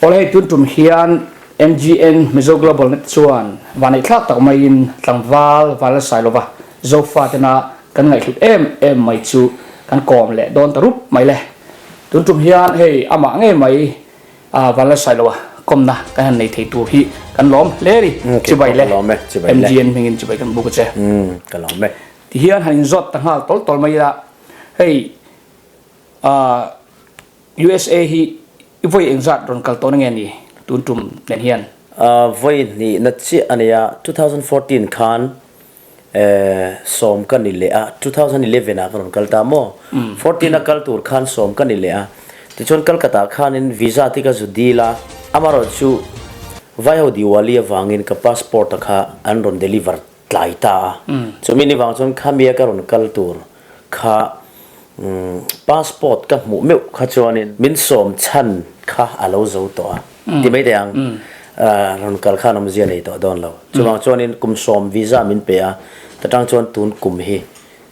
Awle hei tun tum hian MGN Mizo Global Net chuan vaneihthlak tak maiin tlangval Vanlalsailova Zofa tena kan ngaihhlut em em mai chu kan kawm leh dawn ta rup mai le. Tun tum hian hei amah ngei mai Vanlalsailova kawmna kan han nei thei tur hi kan lawm hle a ni. Chibai le MGN hmingin chibai kan buk a che. Tihian han inzawt ta nghal tawl tawl mai ila hei USA hi i vawi engzat rawn kal tawh na nge ni tun tum nen hian? Vawi hnihna chiah a nia, 2014 khan sawm ka ni leh a, 2011 ah ka rawn kal ta maw? 14 a kal tur khan sawm ka ni leh a, tichuan Kolkata khanin visa te ka zu dil a, amaherawhchu Vaiho Diwali avangin ka passport a kha an rawn deliver tlai ta a, chumi ni vang chuan khamia ka rawn kal tur kha passport ka hmuh meuh kha chuanin min sawm chhan kha a lo zo tawh a ti mai teh ang, rawn kal khan awmzia nei tawh dawn lo. Chuvang chuanin kum sawm visa min pe a, ta tang chuan tun kum hi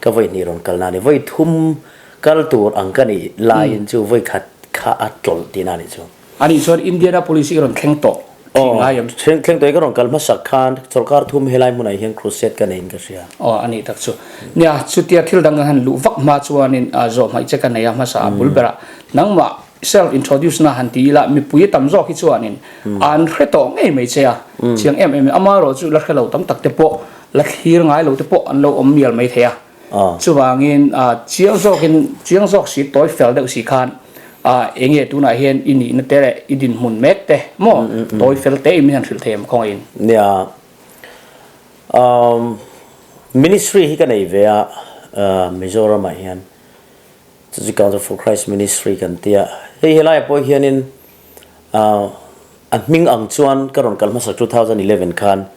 ka vawi hnih rawn kalna a ni. Vawi thum kal tur ang ka nih laiin chu vawi khat kha a tlawlh tihna a nih chu. Anih chuan Indianapolis i rawn thleng tawh tih ngai em? Thleng thleng tawh i ka rawn kal hmasak khan sawrkar thum helai hmunah hian crusade ka neiin ka hria. Aw anih tak chu. Nia, chutia thil dang han luh vak hma chuanin zawh hmaih che ka nei a hmasa a bul berah nangmah self introduce na han ti ila mipui tam zawk hi chuanin an hre tawh ngei mai che a, chiang em em in amaherawh chu la hre lo tam tak te pawh la thlir ngai lo te pawh an lo awm mial mai thei a. Chuvangin chiang zawkin chiang zawk si tawi fel deuh si khan eng nge tunah hian i nihna te leh i dinhmun mek te maw tawi fel te in min han hrilh thei em khawngaihin? Nia, ministry hi ka nei ve a Mizoramah hian chu chu Council for Christ Ministry kan tia hei helaiah pawh hianin a hming ang chuan ka rawn kal hmasa 2011 khan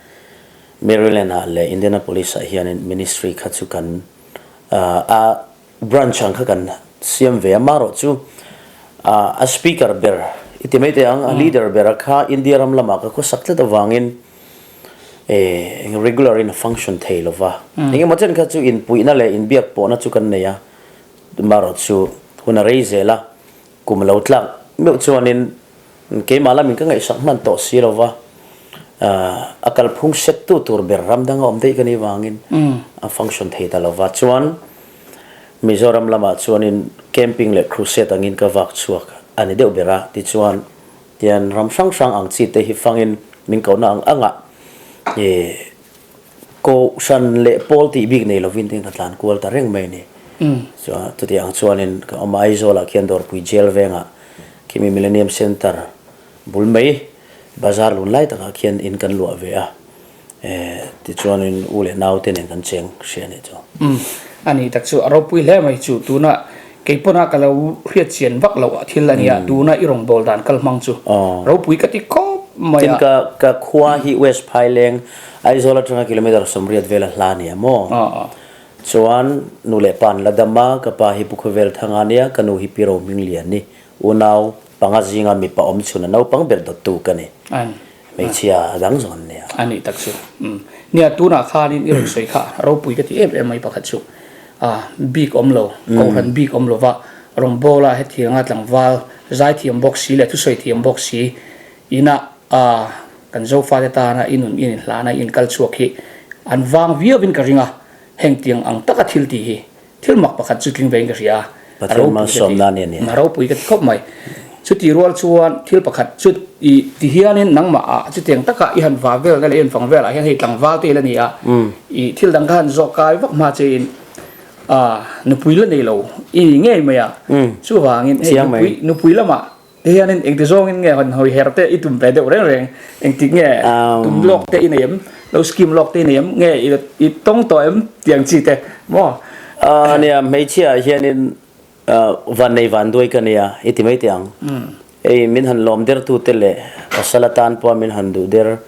Maryland ah leh Indianapolis ah hianin ministry kha chu kan a branch ang kha kan siam ve a, marawh chu a speaker ber i ti mai teh ang, a leader ber a kha India ram lamah ka khawsak tlat avangin eng regular in a function thei lo va, engemaw chen kha chu inpuihna leh inbiak pawhna chu kan nei a, marawh chu hun a rei zel a, kum a lo tlak meuh chuanin Keimah lamin ka ngaihsak hman tawh si lo va, a kalphung set tu tur ber ram danga awm daih ka nih vangin a function thei ta lo va. Chuan Mizoram lamah chuanin camping leh crusade angin ka vak chhuak a ni deuh ber a, tichuan tian ram hrang hrang ang chi te hi fangin min kohna ang angah Kohhran leh pawl tih bik nei lovin tin ka tlan kual ta reng mai a ni. Chuan chuti ang chuanin ka awm a, Aizawlah khian Dawrpui Jail vengah khimi Millennium Centre bul mai bazar lun lai takah khian in kan luah ve a, tichuanin u leh naute nen kan cheng hria a nih chu. Umm a ni tak chu a ropui hle mai chu tuna kei pawn ka lo hriat chian vak loh a thil a nia tuna i rawngbâwl dan kal hmang chu ropui ka ti khawp mai a. Tin ka ka khua hi West Phaileng Aizawl atanga kilometre 80 vela hla a nia maw? Chuan nu leh pa an la dam a, ka pa hi Pu Khawvel Thanga a nia, ka nu hi Pi Rohminglian ni, unau panga zinga mipa awm chhun a naupang ber dawttu ka ni. Hmeichhia a dang zawng an nia. A nih tak chu. Nia tunah khanin i rawn sawi kha ropui ka ti em em mai pakhat chu. Bik awm lo, kohhran bik awm lova rawngbawla hetianga tlangval zaithiam bawk si leh thusawi thiam bawk si ina kan Zofate tana i nun i inhlana i inkal chhuak hi an vang viauin ka ring a, hengtiang ang taka thil tih hi Thil mak pakhat chu tling vein ka hria a, a ropui ka ti, a ropui ka ti khawp mai. Chuti rual chuan thil pakhat chu i ti hianin nangmah ah chutiang taka i han va vel na leh i han fang velah hian hei tlangval te la ni a, i thil dang kha han zawh kai vak hma che in nupui la nei lo i ni ngei mai a, chuvangin hei nupui nupui lamah Ti hianin engti zawngin nge hawn hawi her te i tum ve deuh reng reng? Engtik nge tum lawk te i nei em? Lo scheme lawk te i nei em? Nge i tawng tawh em? Tiang chi te maw? Nia, hmeichhia ah hianin van nei van duai ka nia i ti mai teh ang. Hei min han lawm der tu te leh pasal atan pawha min han duh der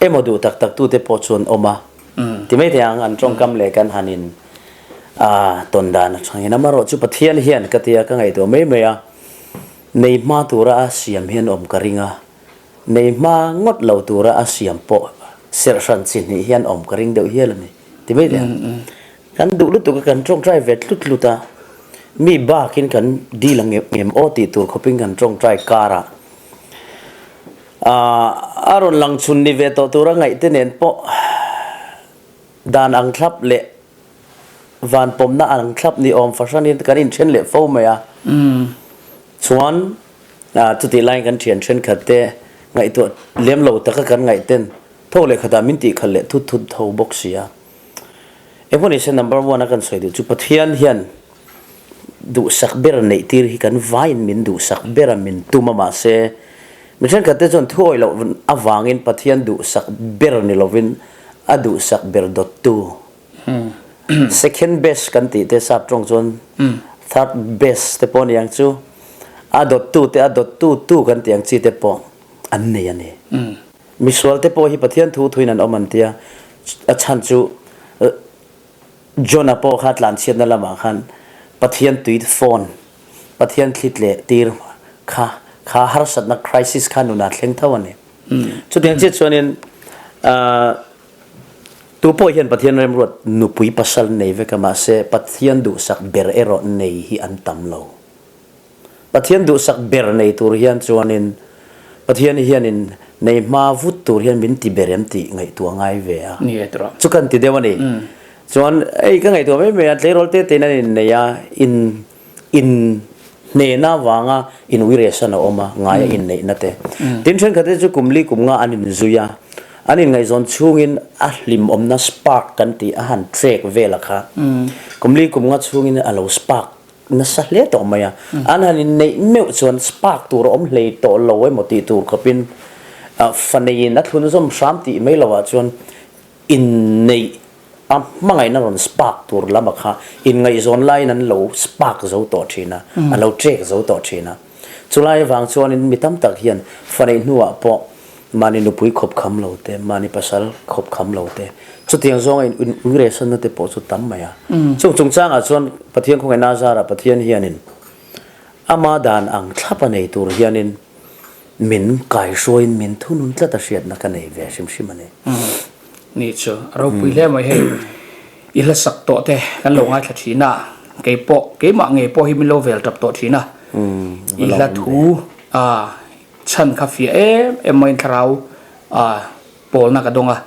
emaw duh tak tak tu te pawh chu an awm a. Ti mai teh ang, an tawngkam leh kan han in tawn dan atangin. Amaherawhchu Pathian hian ka tia ka ngaihtuah mai mai a. Nei hma tura a siam hian awm ka ring a, nei hma ngawt lo tura a siam pawh serh hran chi hnih hian awm ka ring deuh hial a ni, ti mai teh ang. Kan duh lutuk a, kan tawngtai ve tlut tlut a, mi bakin kan dil ang em aw tih tur khawpin kan tawngtai karah. A rawn lang chhun ni ve tawh tura ngaih te nen pawh dan ang thlap leh van pawmna ang thlap ni awm fahranin kan inthen leh fo mai a. Chuan chutih laiin kan thian thenkhat te ngaihtuah lem lo taka kan ngaih ten tho leh khatah min tih khalh leh thut thut tho bawk si a. Engpawh nise number one a kan sawi duh chu Pathian hian duhsak ber neih tir hi kan vaiin min duhsak ber a min tum a mahse mi thenkhat te chuan thuawih loh avangin Pathian duhsak ber ni lovin a duhsak ber dawttu second best kan tih te sap tawng chuan third best te pawh a ni ang chu a dawttu te a dawttu tu kan tih ang chi te pawh an nei a ni. Misual te pawh hi Pathian thu thuin an awm an tia, a chhan chu Jona pawh kha tlanchhiatna lamah khan Pathian tui phone, Pathian thli tleh tir kha kha harsatna crisis kha nunah thleng tho a ni. Chutiang chiah chuanin tu pawh hian Pathian remruat nupui pasal nei vek a mahse Pathian duhsak ber erawh nei hi an tam lo. Pathian duhsak ber nei tur hian chuanin Pathian hianin nei hma vut tur hian min ti ber em tih ngaihtuah ngai ve a. Chu kan ti deuh a ni. Chuan hei ka ngaihtuah mai mai a, tleirawl te tein an innei a, in in hnehna avanga in uiresan a awm a, ngai a inneihna te. Tin thenkhat te chu kum li kum nga an inzui a, an inngaihzawn chhungin a hlimawmna spark kan tih a han trek vel a kha. Kum li kum nga chhungin a lo spark nasa hle tawh mai a, an han inneih meuh chuan spark tur a awm hlei tawh lo emaw tih tur khawpin fa neiin a thlun zawm hram tih mai lovah chuan inneih a hmangaihna rawn spark tur lama kha inngaihzawn laiin an lo spark zo tawh thin a, a lo trek zo tawh thin a. Chulai avang chuanin mi tam tak hian fa neih hnuah pawh mahni nupui khawp kham lo te, mahni pasal khawp kham lo te, chutiang zawnga in uiresanna te pawh chu tam mai a. Chung chungchangah chuan Pathian khawngaihna zarah Pathian hianin ama dan ang thlap a nei tur hianin min kaihruaiin min thunun tlat a hriatna ka nei ve hrim hrim a ni. Ni chu a ropui hle mai hei. I hla sak tawh te kan lo ngaithla thin a, kei pawh keimah ngei pawh hi min lo vel tap tawh thin a. I hla thu a Chhan kha fiah em em maiin thlarau pawlna ka dawng a,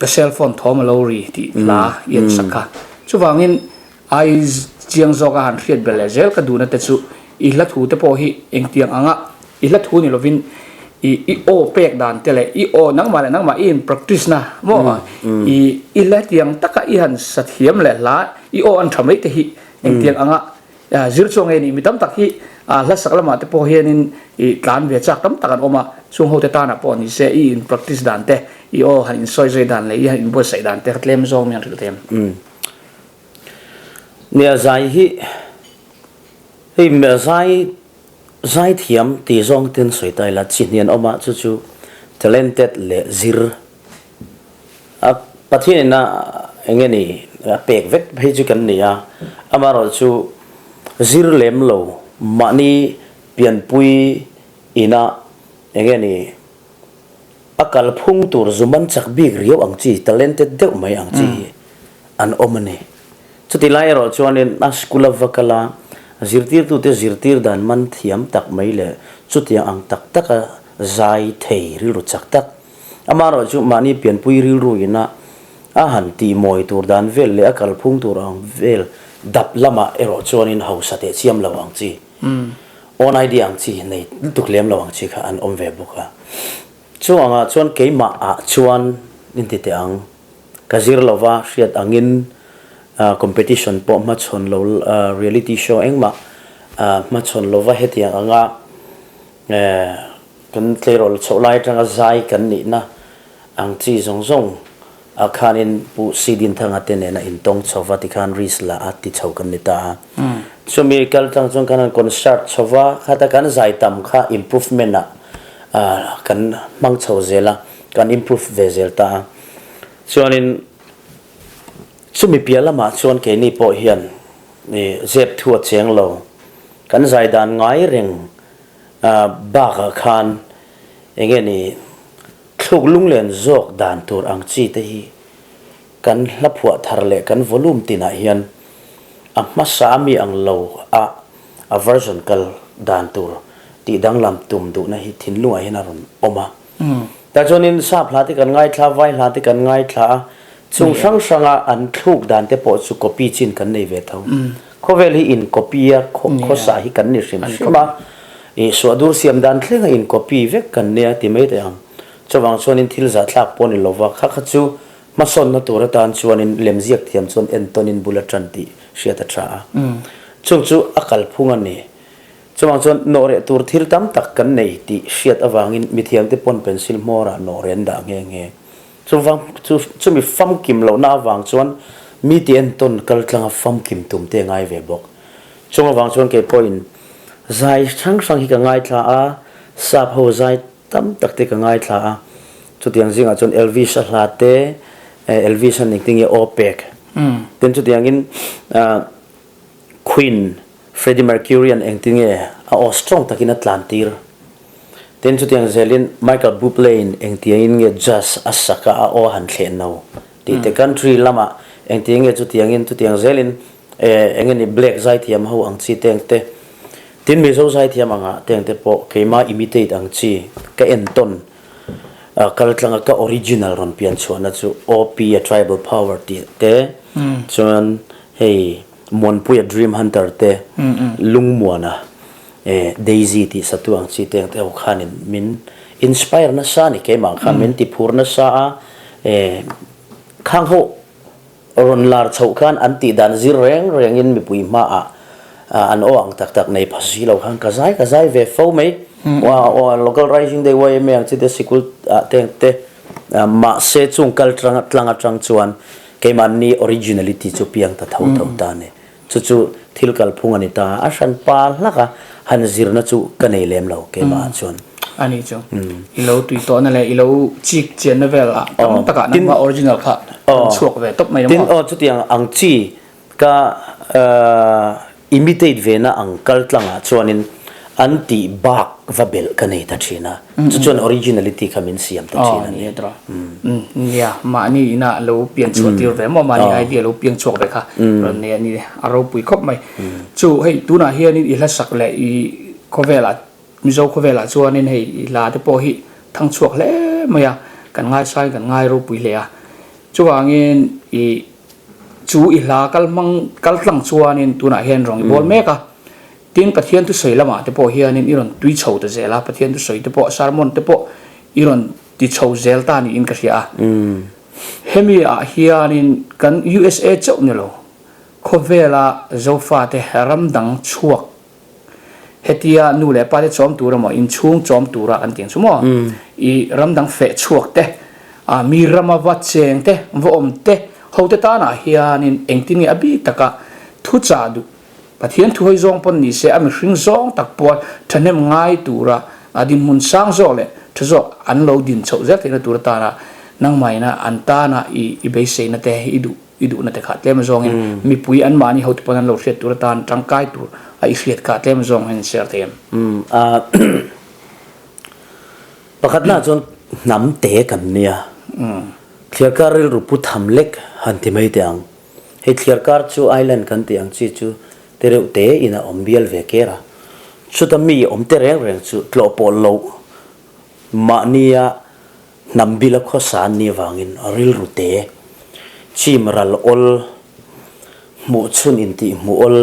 ka cell phone thawm a lo ri tih hla i en sak kha. Chuvangin ai chiang zawka han hriat belh leh zel ka duhna te chu i hla thu te pawh hi engtiang anga i hla thu ni lovin i i aw pek dan te leh i aw nangmah leh nangmah i in practice na maw i i hla tiang taka i han sa thiam leh hla i aw an tha mai te hi engtiang anga Zir chu nge ni mi tam tak hi hla sak lamah te pawh hianin i tlan ve chak tam tak an awm a, chung hote tanah pawh ni se i in practice dan te, i aw han insawi zui dan leh i han inbuatsaih dan te kha tlem zawng mi an hrilh thei em? Nia zai hi hei zai zai thiam tih zawng ten sawi ta ila chi hnian awm a chu chu talented leh zir A Pathianin a eng nge ni a pek vek phei chu kan ni a, amaherawhchu zir lem lo mahni pianpui ina eng nge ni a kalphung tur zuman chak bik riau ang chi talented deuh mai ang chi hi an awm a ni. Chutih lai erawh chuanin a school a va kal a, zirtirtute zirtir dan man thiam tak mai leh chutiang ang tak taka zai thei rilru chak tak Amaherawh chu mahni pianpui rilru ina a han tihmawi tur dan vel leh a kalphung tur ang vel dap lamah erawh chuanin hausa teh chiam lo ang chi, own idea ang chi nei lutuk lem lo ang chi kha an awm ve bawk a. Chu angah chuan keimah ah chuan inti teh ang, ka zir lova hriat angin competition pawh hmachhawn lo, reality show engmah hmachhawn lova hetiang anga Kan tleirawl chhoh lai atanga zai kan nihna ang chi zawng zawng ah khanin Pu Si Dinthanga te nena intawng chho va tikhan risk la a ti chho kan ni ta a. Chumi kal tang chuan kan han concert chho va, khata kan zai tam kha improvement ah kan hmang chho zel a, kan improve ve zel ta a. Chuanin chumi piah lamah chuan keini pawh hian zep thu a cheng lo, kan zai dan ngai reng Bakah khan enge ni thluk lunglen zawk dan tur ang chi te hi kan hla phuah thar leh kan volume tinah hian a hmasa ami ang lo a a version kal dan tur tih danglam tum duhna hi thinlungah hian a rawn awm a. Tah chuanin sap hla te kan ngaithla a, vai hla te kan ngaithla a, chung hrang hranga an thluk dan te pawh chu copy chin kan nei ve tho. Khawvel hi in copy a, khawsa hi kan ni hrim hrim a, ih suahdur siam dan thlenga in copy vek kan nia ti mai teh ang. Chuvang chuanin thil zahthlak pawh ni lova, kha kha chu hmasawnna tur atan chuanin lemziak thiam chuan entawnin bul a tan tih hriat a tha a. Chung chu a kalphung a ni. Chuvang chuan nawhreh tur thil tam tak kan nei tih hriat avangin mithiamte pawn pencil hmawrah nawhreh an dah nghe nghe. Chuvang chu chumi famkim lohna avang chuan mi ti entawn kal tlanga famkim tum te a ngai ve bawk. Chung avang chuan kei pawhin zai hrang hrang hi ka ngaithla a, sap ho zai tam tak te ka ngaithla a. Chutiang zingah chuan Elvis-a hla te, Elvis-a ning te nge aw pek. Tin chutiangin Queen, Freddie Mercury-a'n engtin nge a aw strong takin a tlan tir? Tin, chutiang zelin Michael Bublé-in engtiangin nge jazz a sak a, a aw a han thleh no tih te, country lamah engtiang nge chutiangin, chutiang zelin eng nge ni black zaithiam ho ang chi te engte, tin Mizo zaithiam angah te engte pawh keimah imitate ang chi ka entawn kaltlanga ka original rawn pian chhuahna chu OP a Tribal Power tih te chuan Hei Muanpuia Dream Hunter te Lungmuana Daisy tih satu ang chi te ang te ho khanin min inspire nasa a ni keimah khan min ti phur nasa a khang ho rawn lar chhoh khan an tih dan zir reng rengin mipui hmaah an aw ang tak tak nei pha si lo khan ka zai ka zai ve fo mai local rising day yma ang chi te sikul ah te ang te mahse chung kal tlang atang chuan Keimahni originality chu piang ta tho tho ta a ni. Chu chu thil kalphung a ni ta a, a hran pa hlak a, han zirna chu ka nei lem lo keimah ah chuan. A ni chu. I lo tui tawhna leh i lo chik chianna vel ah tam takah nangmah original kha rawn chhuak ve tawp mai a maw? Tin, aw chutiang ang chi ka Imitate ve na ang kal tlangah chuanin an tih bak va belh ka nei ta thin a, chu chuan originality kha min siam ta thin a ni. Nia, mahni ina lo pian chhuah tir ve maw, mahni idea lo piang chhuak ve kha rawn nei a ni, a ropui khawp mai. Chu hei tunah hianin i hlasak leh i khawvelah, Mizo khawvelah chuanin hei i hla te pawh hi thang chhuak hle mai a, kan ngaisangin kan ngai ropui hle a. Chuvangin i Chu i hla kal hmang kal tlang chuanin tunah hian rawn i bawl mek a, tin Pathian thusawi lamah te pawh hianin i rawn tui chho ta zel a, Pathian thusawi te pawh sermon te pawh i rawn ti chho zel ta niin ka hria a. Hemi ah hianin kan USA chauh ni lo, khawvela Zofate ram dang chhuak Hetia nu leh pa te chawm tur emaw inchhung chawm tura kan tih ang chu maw? I ram dang feh chhuak te, mi rama va cheng te, va awm te, ho te tanah hianin engtin nge a bik taka thuchah duh Pathian thu hawi zawng pawn ni se a mihring zawng tak pawn thahnem ngai tura a dinhmun sang zawk leh tha zawk an lo din chhoh zel theihna tur atana nangmahina an tana i beiseina te i duh I duhna te kha tlem zawngin mipui anmahni hote pawn an lo hriat tur atan tangkai tur a i hriat kha tlem zawng hian share thei em? Pakhatna chuan hnam te kan nia. Thliarkar rilru pu tham lek han ti mai teh ang. Hei thliarkar chu island kan tih ang chi chu te reuh te in a awm bial ve ker a. Chuta mi awm te reng reng chu tlawh pawh loh mahnia Hnam bila khawsa an nih avangin rilru te, chim ral awl, hmuh chhun intih hmuh awl,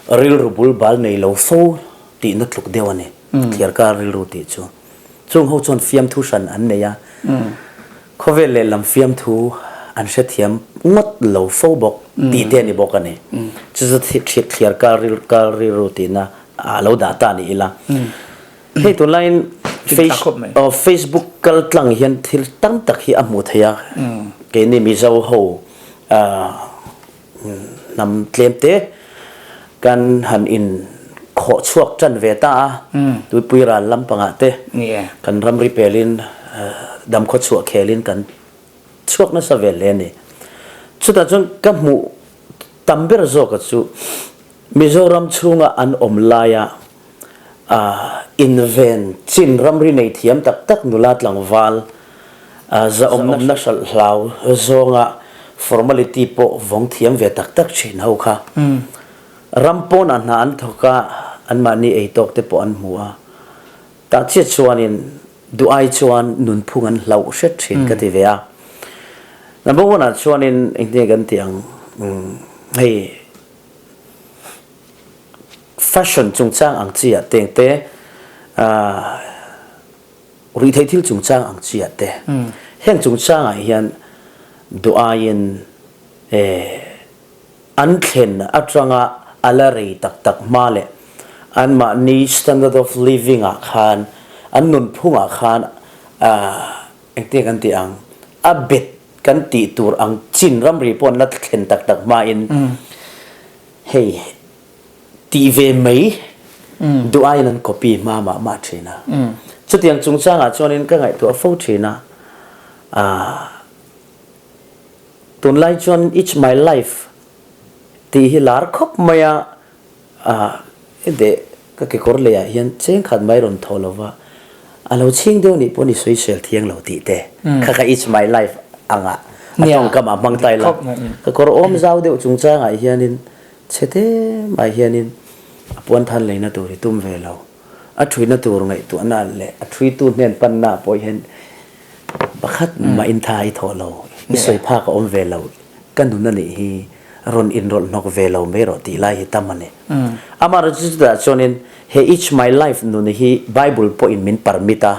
rilru bul bal nei lo fo tihna tluk deuh a ni. Thliarkar rilru tih chu. Chung ho chuan fiamthu hran an nei a, khawvel lehlam fiamthu an hrethiam ngawt lo fo bawk tih te a ni bawk a ni. Chu chu thliarkar rilru tihna a lo dah ta ni ila. Hei tunlaiin Facebook kal tlang hian thil tam tak hi a hmuh theih a, keini Mizo ho hnam tlem te kan han in khawh chhuak tan ve ta a, tuipui ral lampangah te kan ramri pelin damkhaw chhuah khelin kan chhuak nasa ve hle a ni. Chutah chuan ka hmuh tam ber zawka chu Mizoram chhunga an awm laia inven chin ramri nei thiam tak tak nula tlangval zahawmna hralh hlau zawnga formality pawh vawng thiam ve tak tak thin ho kha ram pawnah hna an thawk a. anmahni ei tawk te pawh an hmu a. Tah chiah chuanin duh ai chuan nunphung an hlauh hret thin ka ti ve a. Number one ah chuanin engtin nge kan tih ang hei fashion chungchang ang chi ah teng te ruihtheih thil chungchang ang chi ah te heng chungchang ah hian duh aiin An thlen atanga a la rei tak tak hma leh anmahni standard of living ah khan, an nunphung ah khan engtin kan tih ang, a bet kan tih tur ang chin ramri pawh an la thlen tak tak hmain hei tih ve mai duh aiin an copy hma mah mah thin a. Chutiang chungchangah chuanin ka ngaihtuah fo thin a, Tunlai chuan It's my life tih hi lar khawp mai a, i deh ka kekawr leiah hian cheng khat mai rawn thaw lo va, a lo chhing deuh nih pawh ni sawisel thiang lo tih te kha kha It's my life anga a tawngkam ah hmang ta ila. Ka kawr awm zau deuh chungchangah hianin chhe te mai hianin a puanthan leina tur i tum ve lo. A thuina tur ngaihtuahna leh a thuitu hnen panna pawh hian Pakhat mah in tha i thawh lo, i sawi phak a awm ve lo, ka nun a nih hi rawn inrawlh hnawk ve lo mai rawh tih lai hi tam a ni. Amaherawhchu chutah chuanin he It's my life nun hi Bible pawhin min permit a,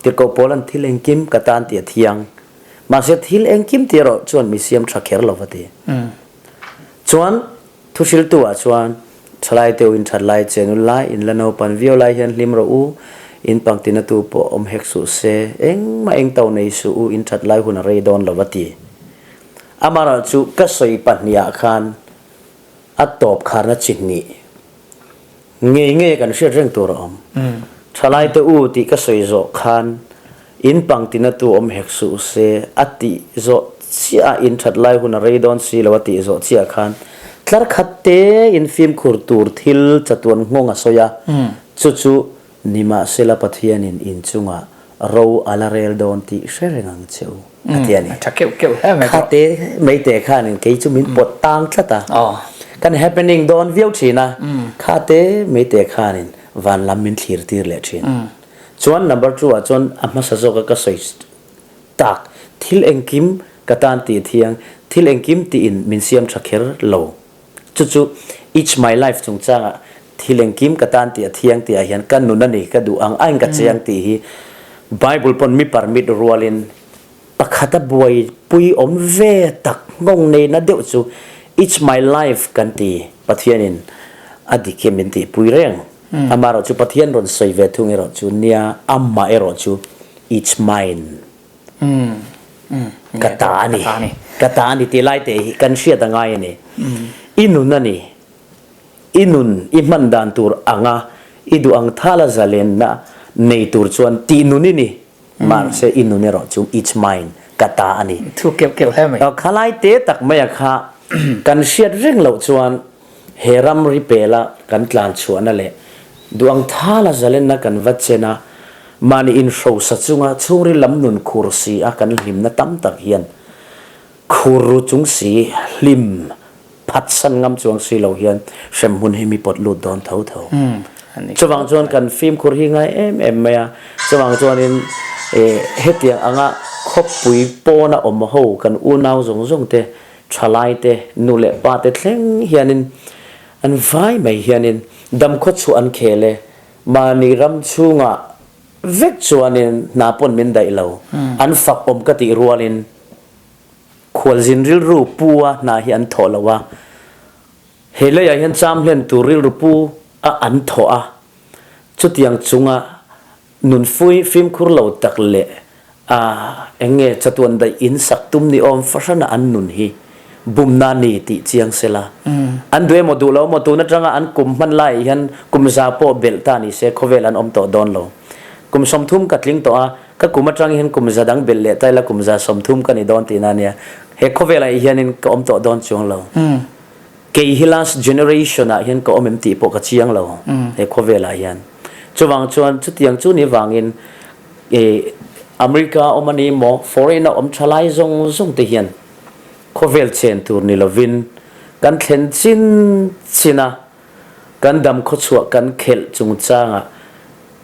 Tirhkoh Paula'n thil engkim ka tan tih a thiang, mahse thil engkim tih erawh chuan mi siam tha kher lo va ti. Chuan Thuhriltu ah chuan, Thalai teu in that lai che nul lai, in la naupan viau lai hian hlim rawh u, in pangtina tu pawh awm hek suh se, engmah eng to nei suh u, in that lai hun a rei dawn lo a ti. Amaherawh chu ka sawi pahnihah khan a tawp kharna chi hnih ngei ngei kan hriat reng tur a awm. Thalai te u tih ka sawi zawh khan In pangtina tu awm hek suh se, a tih zawh chiah a in that lai hun a rei dawn si lo a tih zawh chiah khan tlar khat te in fimkhur tur thil chatuan nghawng a sawi a, chu chu nimahsela Pathianin in chungah ro a la rel dawn tih hre reng ang che u a ti a ni. Kha te mai te khanin kei chu min pawt tang tlat a, kan happening dawn viau thin a, kha te mai te khanin van lam min thlir tir leh thin. Chuan number two ah chuan a hmasa zawka ka sawi tak, thil engkim ka tan tih thiang, thil engkim tiin min siam tha kher lo. Chu chu It's my life chungchangah thil engkim ka tan tih a thiang tih ah hian ka nun a ni, ka duh ang ain ka chiang tih hi Bible pawn mi permit rualin Pakhat a buaipui awm ve tak nghawng neihna deuh chu It's my life kan ti, Pathianin a dik hi min tihpui reng. Amaherawh chu Pathian rawn sawi ve thung erawh chu nia, amah erawh chu It's mine, ka ta a ni, ka ta a ni tih lai te hi kan hriat a ngai a ni. I nun a ni, i nun i hman dan tur anga i duh ang thala zalenna nei tur chuan tih nun i ni. Mahse i nun erawh chu it's mine, ka ta a ni. Thu keuh keuh hle mai. Khalai te tak mai a kha kan hriat reng loh chuan he ramri pela kan tlan chhuahna leh duang thala zalenna kan va chen a, mahni inhrosa chunga chhungril lam nun khur si a kan hlimna tam tak hian khur ru chung si hlim phatsan ngam chuang si lo hian hremhmun hi mi pawt lut dawn tho tho. Chuvang chuan kan fimkhur hi ngai em em mai a, chuvang chuanin hetiang anga khawpui pawna awm ho kan unau zawng zawng te, thalai te, nu leh pa te thleng hianin an vai mai hianin damkhaw chhuah an khel e, mahni ram chhungah vek chuanin hna pawn min daih lo, an fak awm ka tih rualin Khualzin rilru pu a hna hi an thawh lo a, he leiah hian cham hlen tur rilru pu a an thawh a, chutiang chunga nunfui fimkhur lo tak leh a eng nge chatuan daih in sak tum ni awm fahrana an nun hi bumna ni tih chiang sela. An duh emaw duh lo emaw tun atanga an kum hman laiah hian kum za pawh belh ta ni se khawvel an awm tawh dawn lo. Kum 30 ka tling tawh a, Ka kum atang hian kum za dang belh leh ta ila kum za 30 ka ni dawn tihna a nia. He khawvelah hianin ka awm tawh dawn chuang lo. Kei hi last generation ah hian ka awm em tih pawh ka chiang lo he khawvelah hian. Chuvang chuan chutiang chu ni vangin America awm a ni maw foreign a awm tha lai zawng zawng te hian khawvel chen tur ni lovin kan thlen chin chin a. Kan dam khawchhuah kan khelh chungchangah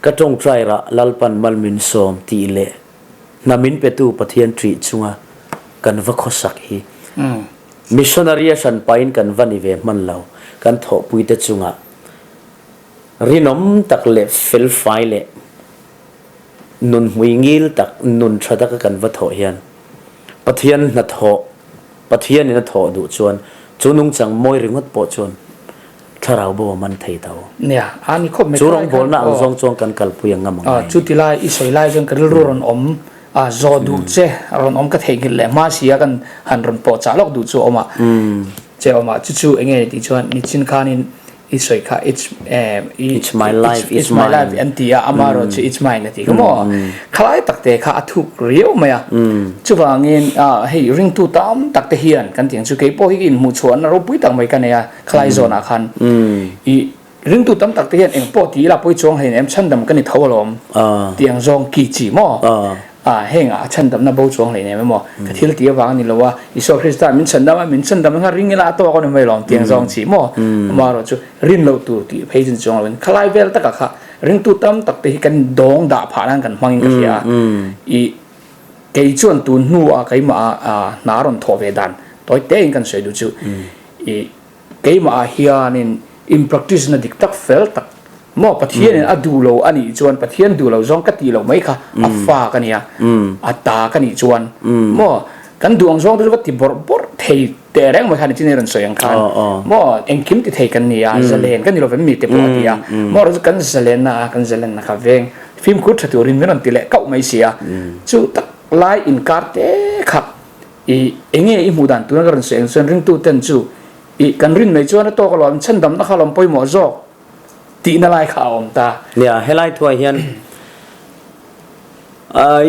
ka tawngtai rah Lalpan mal min sawm tih leh hna min petu Pathian ṭih chunga kan va khawsak hi missionary a hran pahin kan va ni ve hman lo. Kan thawhpuite chungah rinawm tak leh felfai leh nun hmui ngil tak, nun ṭha taka kan va thawh hian Pathian hnathawh, Pathianin a thawh duh chuan chu nungchang mawi ringawt pawh chuan thlarau bo a man thei tho. Nia, a ni khawp mai. Chu rawngbawlna ang zawng chuan kan kalpui ang ngam ang ngai. Chu ti lai i sawi lai chuan ka rilru rawn awm a, zawh duh che rawn awm ka theihnghilh leh hma si a kan han rawn pawh chah lawk duh chu a awm a, che a awm a, chu chu eng nge ni tih chuan nichin khanin I sawi kha it's it's my life it's my life an ti a ama erawh chu it's mine a ti kha maw khalai tak te kha a thuk riau mai a chuvangin hei ringtu tam tak te hian kan tih ang chu kei pawh hi inhmuh chhuahna ropui tak mai ka nei a khalai zawnah khan i ringtu tam tak te hian eng pawh ti ila pawi chuang hlein em chhandam ka ni tho alawm tih ang zawng ki chi maw A, hengah a chhandamna bo chuang hlei nem emaw, ka thil tih avang a ni lo a, Isua Krista min chhandam a, min chhandam kha ring ila a tawk a ni mai lawm tiang zawng chih maw? Amaherawh chu rin loh tur tih phei chu ni chuang loin khalai vel takah kha ringtu tam tak te hi kan dawng dah phah nan kan hmangin ka hria a, i kei chuan tun hnuah keimah a hna rawn thawh ve dan tawi tein kan sawi duh chu i Keimah ah hianin in practice na dik tak fel tak maw Pathianin a duh lo a nih chuan Pathian duh lo zawng ka tih loh mai kha a fa ka nia a ta ka nih chuan maw kan duh ang zawng te chu ka ti bawrh bawrh thei teh reng mai kha nichin i rawn sawi ang khan maw engkim ti thei kan ni a zalen kan ni lovem mi te pawh a ti a maw kan zalenna a kan zalenna kha veng fimkhur tha turin min rawn ti leh kauh mai si a chu tak lai inkar te kha I enge i hmuh dan tuna ka rawn sawi ang chuan ringtu ten chu i kan rin mai chuan a tawk alawm chhandamna kha alawm pawimawh zawk tihna lai kha a awm ta. Nia, helai thuah hian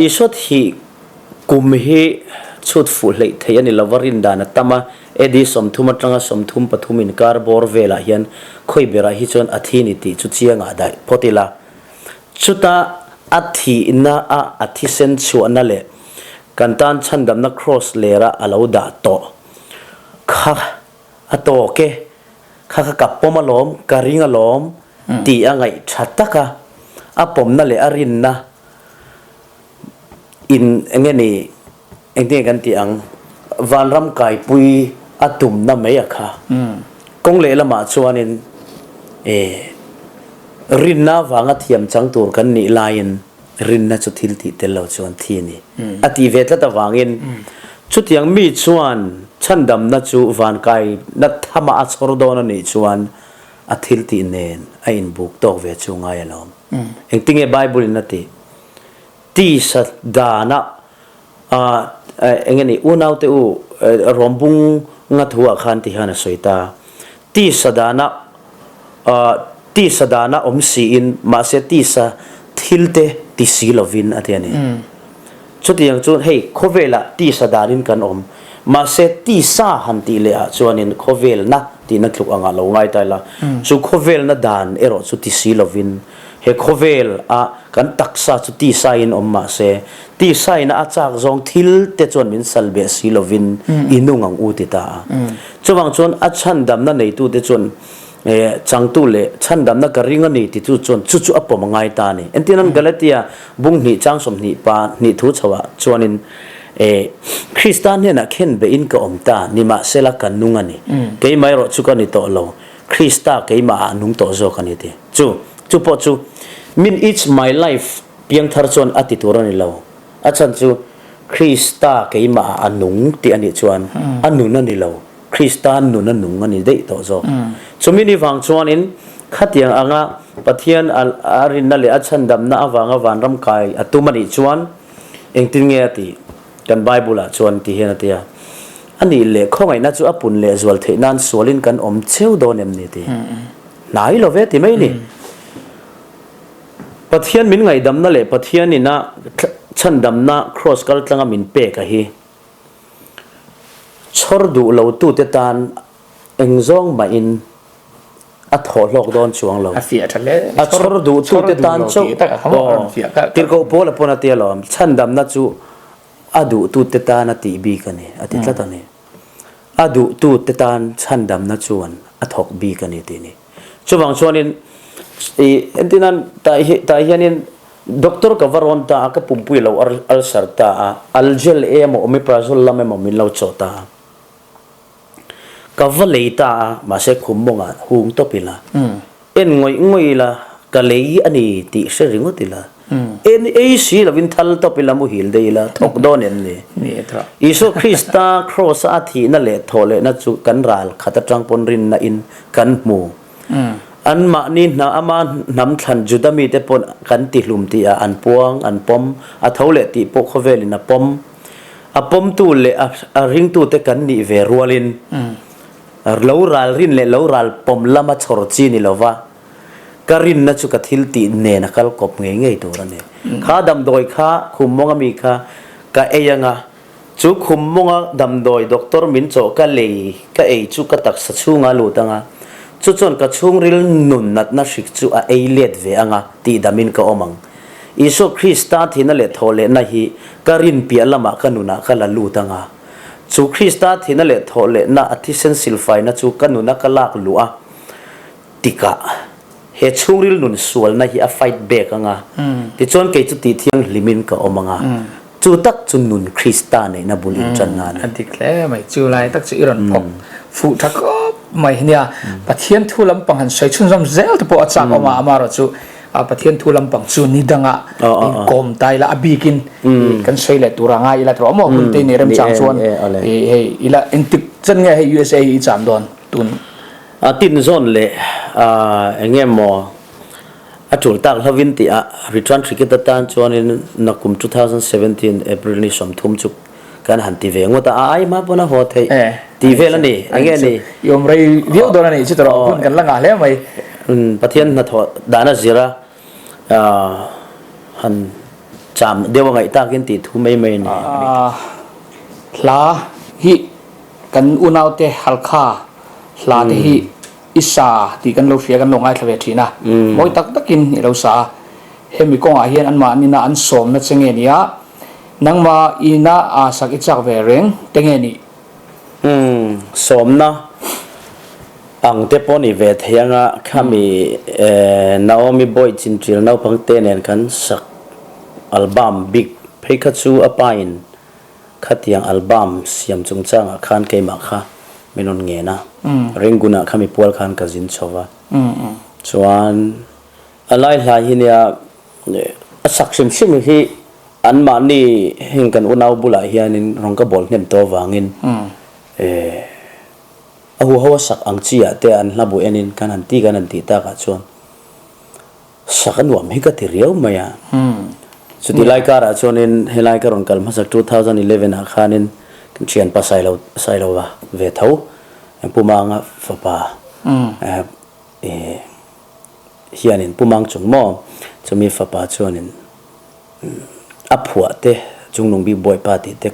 Isua thih kum hi chhut fuh hleih theih a ni lova rin dan a tam a, AD 30 atanga 33 inkar bawr velah hian khawi berah hi chuan a thi ni tih chu chiangah daih phawt ila. Chuta a thihna a a thisen chhuahna leh Kan tan chhandamna kraws lera a lo dah tawh kha a tawk e, kha kha ka pawm alawm, ka ring alawm tih a ngaih tha tak a, a pawmna leh a rinna in eng nge ni, engtin nge kan tih ang, vanram kaipui a tumna mai a kha. Kawng lehlamah chuanin e rinna avanga thiam chang tur kan nih laiin, Rinna chu thil tih tel lo chuan thi a ni. A tih ve tlat avangin chutiang mi chuan chhandamna chu vankaina thama a chhawr dawn a nih chuan a thil tih nen a inbuk tawk ve chu ngai alawm. Engtinge Bible in a tih? Tisa dana eng nge ni unaute u Rawmbung nga thuah khan ti hian a sawi ta. Tisa dana tisa dana awm siin mahse tisa thilte ti si lovin a ti a ni. Chutiang chuan hei khawvelah tisa danin kan awm mahse tisa han tih leh ah chuanin khawvelna tihna tluk angah lo ngai ta ila chu khawvelna dan erawh chu ti si lovin He khawvel a kan taksa chu tisa in awm mah se, tisa in a chak zawng thil te chuan min sal beh si lovin i nung ang u ti ta a. Chuvang chuan a chhandamna neitu te chuan changtu leh chhandamna ka ring a ni ti tu chuan chu chu a pawm a ngai ta a ni. Entirnan Galatia bung hnih chang 20 pa hnih thu chho ah chuanin Krista hnenah khen beh in ka awm ta, nimahsela ka nung a ni. Keimah erawh chu ka ni tawh lo, Krista keimah ah a nung tawh zawk a ni ti. Chu chu pawh chu min it's my life piangthar chuan a ti tur a ni lo. A chhan chu Krista keimah ah a nung tih a nih chuan a nun a ni lo. Krista nun a nung a ni daih tawh zawk. Chumi ni vang chuanin khatiang anga Pathian a rinna leh a chhandamna avanga vanram kai a tum a nih chuan engtin nge a tih? Kan Bible ah chuan ti hian a ti a, A nih leh khawngaihna chu a pun leh zual theih nan sualin kan awm cheu dawn em ni ti? Hnai lo ve ti mai ni. Pathian min ngaihdamna leh Pathian ina chhandamna kraws kal tlanga min pek a hi chhawr duh lo tute tan eng zawng mahin a thawh hlawk dawn chuang lo. A fiah tha hle. A chhawr duh tute tan chauh tirhkoh Paula pawn a ti alawm, chhandamna chu a duh tute tan a tih bik a ni, a ti tlat a ni. A duhtute tan chhandamna chuan a thawk bik a ni tih a ni. Chuvang chuanin i entirnan tah hi tah hianin doctor ka va rawn ta a, ka pumpui lo ulcer ta a, algel emaw omeprazole lam emaw min lo chawh ta a. Ka va lei ta a, mahse khum mawngah hung tawp ila, en ngawih ngawih ila, ka lei a ni tih hre ringawt ila, en ei si lovin thal tawp ila, muhil daih ila, thawk dawn em ni? Isua Krista Kraws-a a thihna leh thawhlehna chu kan ral khat atang pawn rinna in kan hmu. Anmahni hna ama hnam thlan Juda mite pawn kan tihlum tihah an puang, an pawm, a tho leh tih pawh khawvelin a pawm. A pawmtu leh a ringtute kan nih ve rualin lo ral rin leh lo ral pawm lama chhawr chi ni lova ka rinna chu ka thil tih nen a kal kawp ngei ngei tur a ni. Kha damdawi kha khum mawnga mi kha ka ei anga, chu khum mawnga damdawi doctor min chawh ka lei ka ei chu ka taksa chhunga lut anga, chu chuan ka chhungril nun natna hrik chu a ei let ve anga tih damin ka awm ang. Isua Krista thihna leh thawhlehna hi ka rin piah lamah ka nunah ka la lut anga, chu Krista thihna leh thawhlehna a thisen silfaina chu ka nuna ka lak luh a tikah he chhungril nun sualna hi a fight back anga, tichuan kei chu tih thianghlimin ka awm anga, chu tak chu nun Krista neihna bul intanna a ni. A dik hle mai, chu lai tak chu i rawn phawk fuh tha khawp mai nia. Pathian thu lampang han sawi chhunzawm zel te pawh a chak awm a, amaherawh chu Pathian thu lampang chu ni dangah inkawm ta ila a bikin kan sawi leh tur a ngai ila tawh maw hun te nei remchang chuan hei ila engtik chan nge hei USA hi i cham dawn tun A tin zawn leh enge maw a tul tak hlovin tih a return ticket atan chuanin nakum 2017 April ni 30 chu kan han ti ve ngawt a, a ai hma pawn a haw theih tih vel a ni, enge ni? I awm rei viau dawn a nih chu tawh hun kan la ngah hle mai. Pathian hnathawh dan a zir a, han cham deuh a ngaih takin tih thu mai mai a ni. Hla hi kan unaute Halkha hla te hi i sa tih kan lo hria kan lo ngaithla ve thin a, mawi tak takin i lo sa a, hemi kawngah hian anmahnina an sawmna che nge nia, Nangmah ina aa sak i chak ve reng te nge nih? Umm, sawmna ang te pawh ni ve thei anga khami Naomi Boy chinṭil naupang te nen kan sak album bik phei kha chu a pa in khatiang album siam chungchangah khan keimah kha min rawn ngen a, Rangoon ah khami pual khan ka zin chho va, chuan a lai hlai hi nia A sak hrim hrim hi anmahni heng kan unau bulah hianin rawng ka bawl hnem tawh avangin a huho a sak ang chi ah te an hla bu enin kan han ti kan han tih takah chuan sak a nuam hi ka ti riau mai a. Chuti lai karah chuanin helai ka rawn kal hmasak 2011 ah khanin kan thianpa Sailo Sailova ve tho Pumanga fapa hianin Pu Mang Chung maw chumi fapa chuanin a phuah te Chungnung bik Bawipa tih te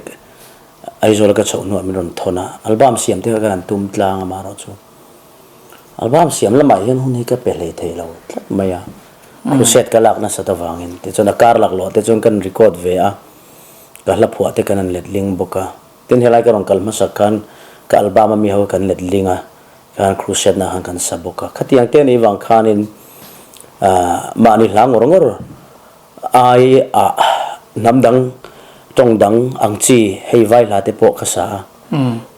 Aizawl ka chhoh hnuah min rawn thawn a, album siam te kha kan han tum tlang a marawh chu album siam lamah hian hun hi ka pe hlei thei lo tlat mai a, crusade ka lak nasat avangin tichuan a kar lak loh te chuan kan record ve a, ka hla phuah te kan han letling bawk a, tin helai ka rawn kal hmasak khan ka album a mi ho kan letling a. Khan crusade na khan kan sa bawk a, khatiang te anih vang khanin mahni hla ngawr ngawr ai ah hnam dang tawng dang ang chi hei vai hla te pawh ka sa a,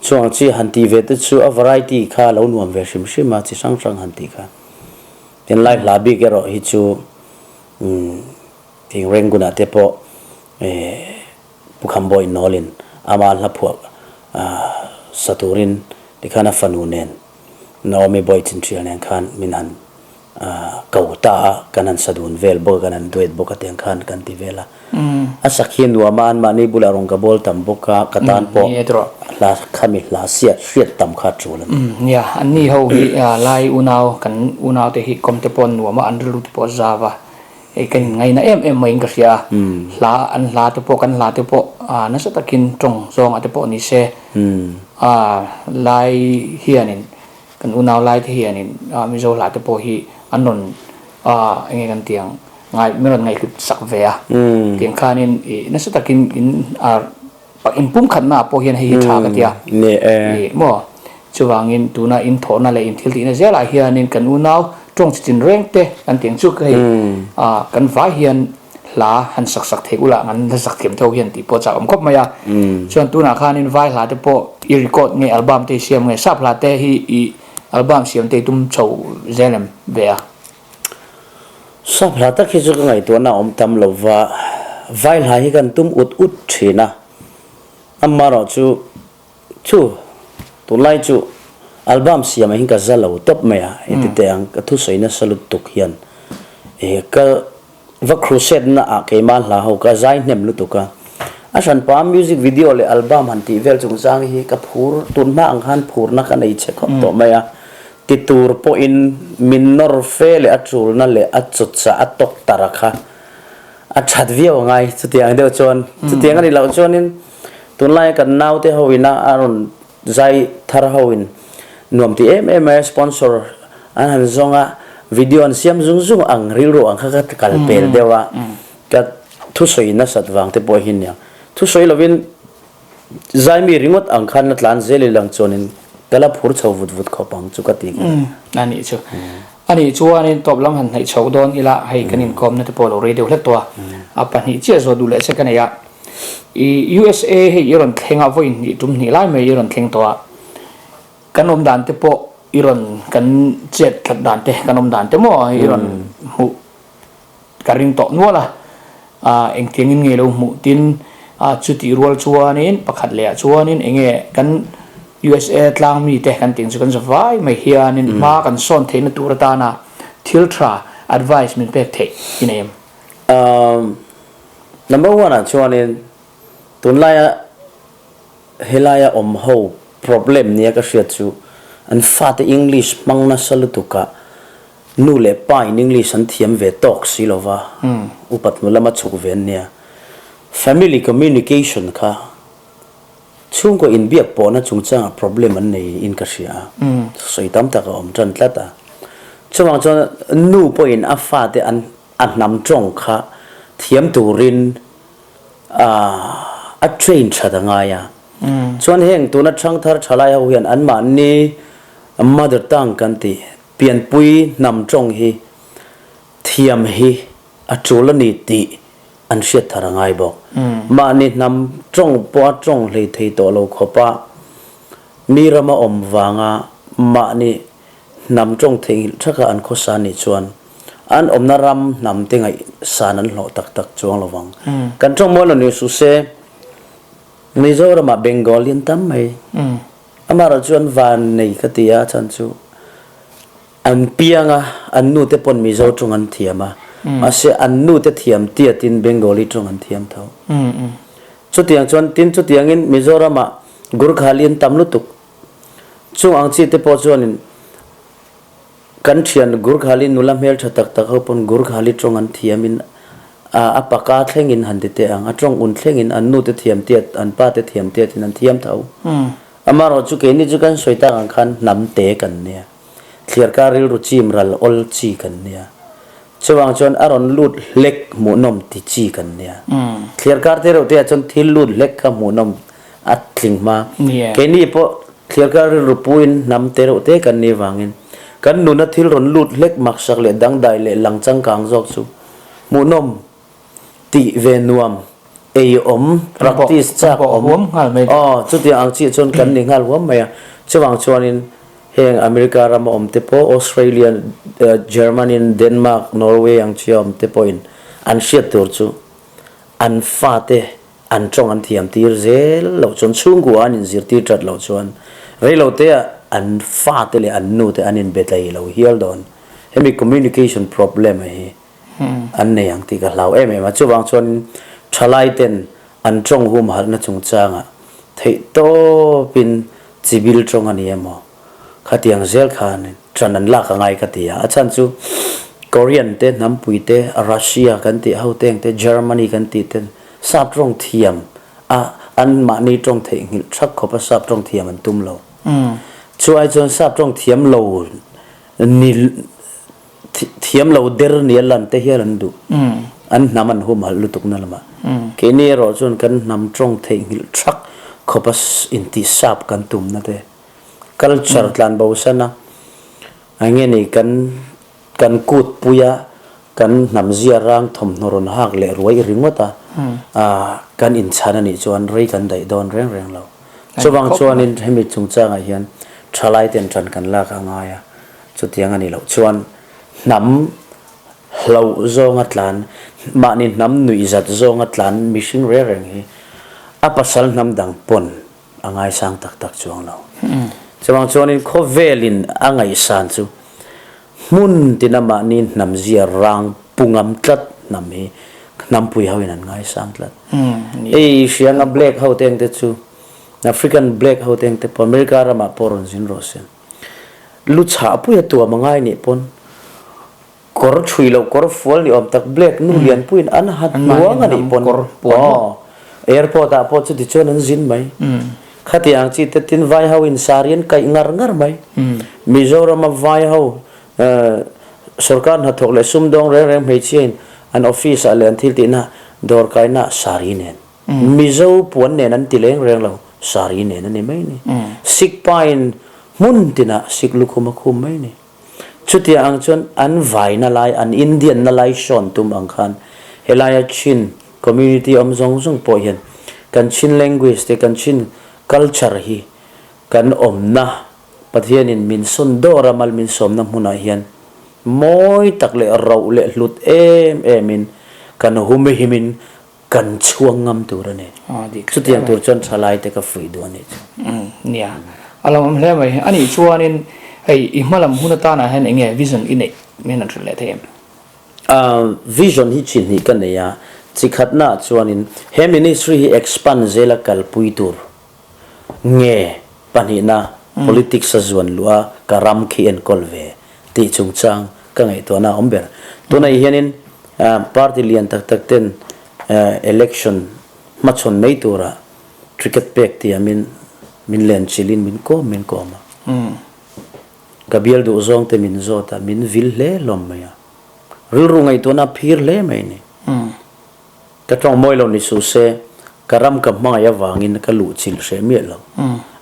chu ang chi han tih ve te chu a variety kha lo nuam ve hrim hrim a, chi hrang hrang han tih kha. Tin lai hla bik erawh hi chu eng Rangoon ah te pawh Pu Khambawi Nawlin ama hla phuah sa turin tikhan a fanu nen Naomi Bawi Chinṭial nen khan min han ko ta a, kan han sa dun vel bawk a, kan han duet bawk a tiang khan kan ti vel a. A sak hi nuam a, anmahni bulah rawn ka bawl tam bawk a, ka tan pawh hla khami hla siat hriat tam kha a tul a ni. Nia, anni ho hi Lai unau, kan unaute hi kawmte pawh an nuam a, an rilru te pawh a zau a. Hei ka inngaina em em maiin ka hria a, hla an hla te pawh kan hla te pawh nasa takin tawng zawnga te pawh ni se, lai hianin kan unau lai te hianin Mizo hla te pawh hi an rawn eng nge kan tih ang ngai min rawn ngaihhlut sak ve a, tiang khanin nasa takin in Inpumkhatna ah pawh hian hei hi tha ka ti a, ih maw? Chuvangin tuna inthawhna leh inthiltihna zelah hianin kan unau Tawng chi tin reng te kan tih ang chu hei kan vai hian hla han sak sak thei ula an hla sak thiam tho hian tih pawh chak awm khawp mai a. Chuan tunah khanin vai hla te pawh i record nge album te i siam nge sap hla te hi i album siam te i tum chho zel em ve a? Sap hla tak hi chu ka ngaihtuahna a awm tam lo va, vai hla hi kan tum ut ut thin a, amaherawh chu Chu, tunlai chu album siamah hian ka za lo tawp mai a, heti teh ang ka thusawi nasa lutuk hian eh ka va crusade na ah keimah hla ho ka zai hnem lutuk a, a hranpa music video leh album han tih vel chungchang hi ka phur tun hma ang khan phurna ka nei che khawp tawh mai a, ti tur pawhin min nawr fe leh a tulna leh a chawchah a tawk tar a kha a that viau a ngai chutiang deuh chuan chutiang a nih loh chuanin Tunlaia kan naute ho ina a rawn zai thar ho in nuam ti em em mai a, sponsor an han zawng a, video an siam zung zung ang rilru ang kha ka kal pel deuh a, ka thusawi nasat vang te pawh hi nia. Thusawi lovin zai mi ringawt ang khan la tlan zel i lang chuanin ka la phur chho vut vut khawp ang chu ka ti kher a. A nih chu. A nih chuanin tawp lam han hnaih chhoh dawn ila hei kan inkawmna te pawh a lo rei deuh hlek tawh a, a pahnih chiah zawh duh leh che ka nei a. I USA hei i rawn thleng a, vawi hnih tum hnih lai mai i rawn thleng tawh a, kan awm dan te pawh i rawn kan chet that dan te kan awm dan te maw i rawn hmuh ka ring tawh nual a, ah engtiangin nge lo hmuh tin ah chutih rual chuanin pakhat leh ah chuanin eng nge kan USA tlang mi te kan tih ang chu kan za vai mai hianin hma kan sawn theihna tur atana thil tha advice min pek theih i nei em? Um. Number one ah chuanin tunlaia helaia awm ho problem nia ka hriat chu an fate English hmang nasa lutuk a, nu leh pa in English an thiam ve tawk si lova, upat hnu lama chhuk ve an nia. Family communication kha chhungkaw inbiak pawhna chungchangah problem an nei in ka hria a, sawi tam tak a awm tan tlat a. Chuvang chuan nu pawhin a fate an A hnam tawng kha thiam turin a train that a ngai a. Chuan heng tuna thangthar thalai ho hian anmahni mother tongue kan tih pianpui hnam tawng hi thiam hi a tul a ni tih an hriat thar a ngai bawk. Mahni hnam tawng pawh a tawng hlei thei tawh lo khawpa mi rama awm vanga mahni hnam tawng theihnghilh thaka an khawsa nih chuan An awmna ram hnam te ngaihsan an hlawh tak tak chuang lo vang. Kan tawng mawi lo ni suh se, Mizoramah Bengali an tam mai. Amaherawh chu an van nei ka ti a, chhan chu an piang a, an nu te pawn Mizo tawng an thiam a, mahse an nu te thiam tiatin Bengali tawng an thiam tho. Chutiang chuan tin chutiangin Mizoramah Gurkhali an tam lutuk. Chung ang chi te pawh chuanin Kan thian Gurkhali nula hmeltha tak tak ho pawn Gurkhali tawng an thiamin a paka thlengin han ti teh ang, a tawng un thlengin an nute thiam tiat, an pate thiam tiatin an thiam tho. Amaherawh chu keini chu kan sawi tak ang khan hnam te kan nia, thliarkar rilru chim ral awl chi kan nia. Chuvang chuan a rawn lut hlek hmuhnawm ti chi kan nia. Thliarkar te reuh te ah chuan thil lut hlek kha hmuhnawm a tling hma. Keini pawh thliarkar rilru puin hnam te reuh te kan nih vangin kan nuna thil rawn lut hlek maksak leh dangdai leh lang changkang zawk chu hmuhnawm tih ve nuam, ei awm, practice chak awm, aw chutiang ang chiah chuan kan ni nghal huam mai a. Chuvang chuanin heng America rama awm te pawh Australia, Germany, Denmark, Norway ang chiah awm te pawhin an hriat tur chu an fate An tawng an thiam tir zel loh chuan chhungkua an inzirtir that loh chuan reiloteah an fate leh an nute an inbe tlei lo hial dawn. Hemi communication problem hi an nei ang tih ka hlau em em a. Chuvang chuanin thalaiten an tawng humhalhna chungchangah theihtawpin chibil tawng a ni emaw khatiang zel khan ṭan an lak a ngai ka ti a. A chhan chu Korean te, hnampui te, Russia kan tih ho teng te, Germany kan tih ten Sap tawng thiam a anmahni tawng theihnghilh thak khawpa sap tawng thiam an tum lo. Chu ai chuan sap tawng thiam lo ni thiam lo der nia lan te hian an duh. An hnam an humhalh lutuk na lamah. Keini erawh chuan kan hnam tawng theihnghilh thak khawpa intih sap kan tumna te culture tlan bo sana eng nge ni kan. Kan kut puia kan hnam zia rang thawmhnaw rawn hak leh ruai ringawt a, kan inchhan a nih chuan rei kan daih dawn reng reng lo. Chuvang chuanin hemi chungchangah hian thalai ten ṭan kan lak a ngai a, chutiang a nih loh chuan hnam hlauh zawnga tlan, mahni hnam nuihzat zawnga tlan mihring reng reng hi a pasal hnam dang pawn a ngaisang tak tak chuang lo. Chuvang chuanin khawvelin a ngaihsan chu hmun tina mahni hnam zia rang pu ngam tlat hnam hi hnampui hoin an ngaisang tlat. Hei hrianga black ho te engte chu African black ho te engte pawh America ramah pawh rawn zin rawh se. Lu chhah pui a tuam a ngai nih pawn Kawr ṭhui loh kawr fual ni awm tak black nu lian puiin an ha hnuang a nih pawn aw airport ah pawh chuti chuan an zin mai. Khati ang chi te tin vai ho in sari an kaih ngar ngar mai. Mizoram a vai ho sorkar hnathawk leh sumdawng reng reng hmeichhia in an office ah leh an thil tihna dawr kaina sari nen Mizo puan nen an ti leng reng lo sari nen a ni mai ni. Sikpa in hmun tinah sik lukhum a khum mai ni. Chutiang ang chuan an vaina lai, an Indian na lai hrawn tum ang khan helaia Chin community awm zawng zawng pawh hian kan Chin language te, kan Chin culture hi kan awmna Pathianin min sawn dawr a, mal min sawmna hmunah hian mawi tak leh roh leh hlut em emin kan humihimin Kan chhuang ngam tur a ni. Chutiang tur chuan thalai te ka fuih duh a nih chu. Nia, a lo awm hle mai. A nih chuanin hei i hmalam hun atanah hian eng nge vision i neih min han hrilh leh thei em? Vision hi chi hnih ka nei a, chi khatnaah chuanin he ministry hi expand zela kalpui tur Nge pahnihna politics a zuan luh a ka ram khi enkawl ve tih chungchang ka ngaihtuahna a awm ber. Tunah hianin party lian tak tak ten election hmachhawn mai tura ticket pek tiamin min len chilhin min kawm min kawm a. Ka bial duh zawng te min zawt a, min vil hle hlawm mai a. Rilru ngaihtuahna a phir hle mai a ni. Ka tawng mawi lo ni suh se, ka ram ka hmangaih avangin ka luh chilh hreh miah lo.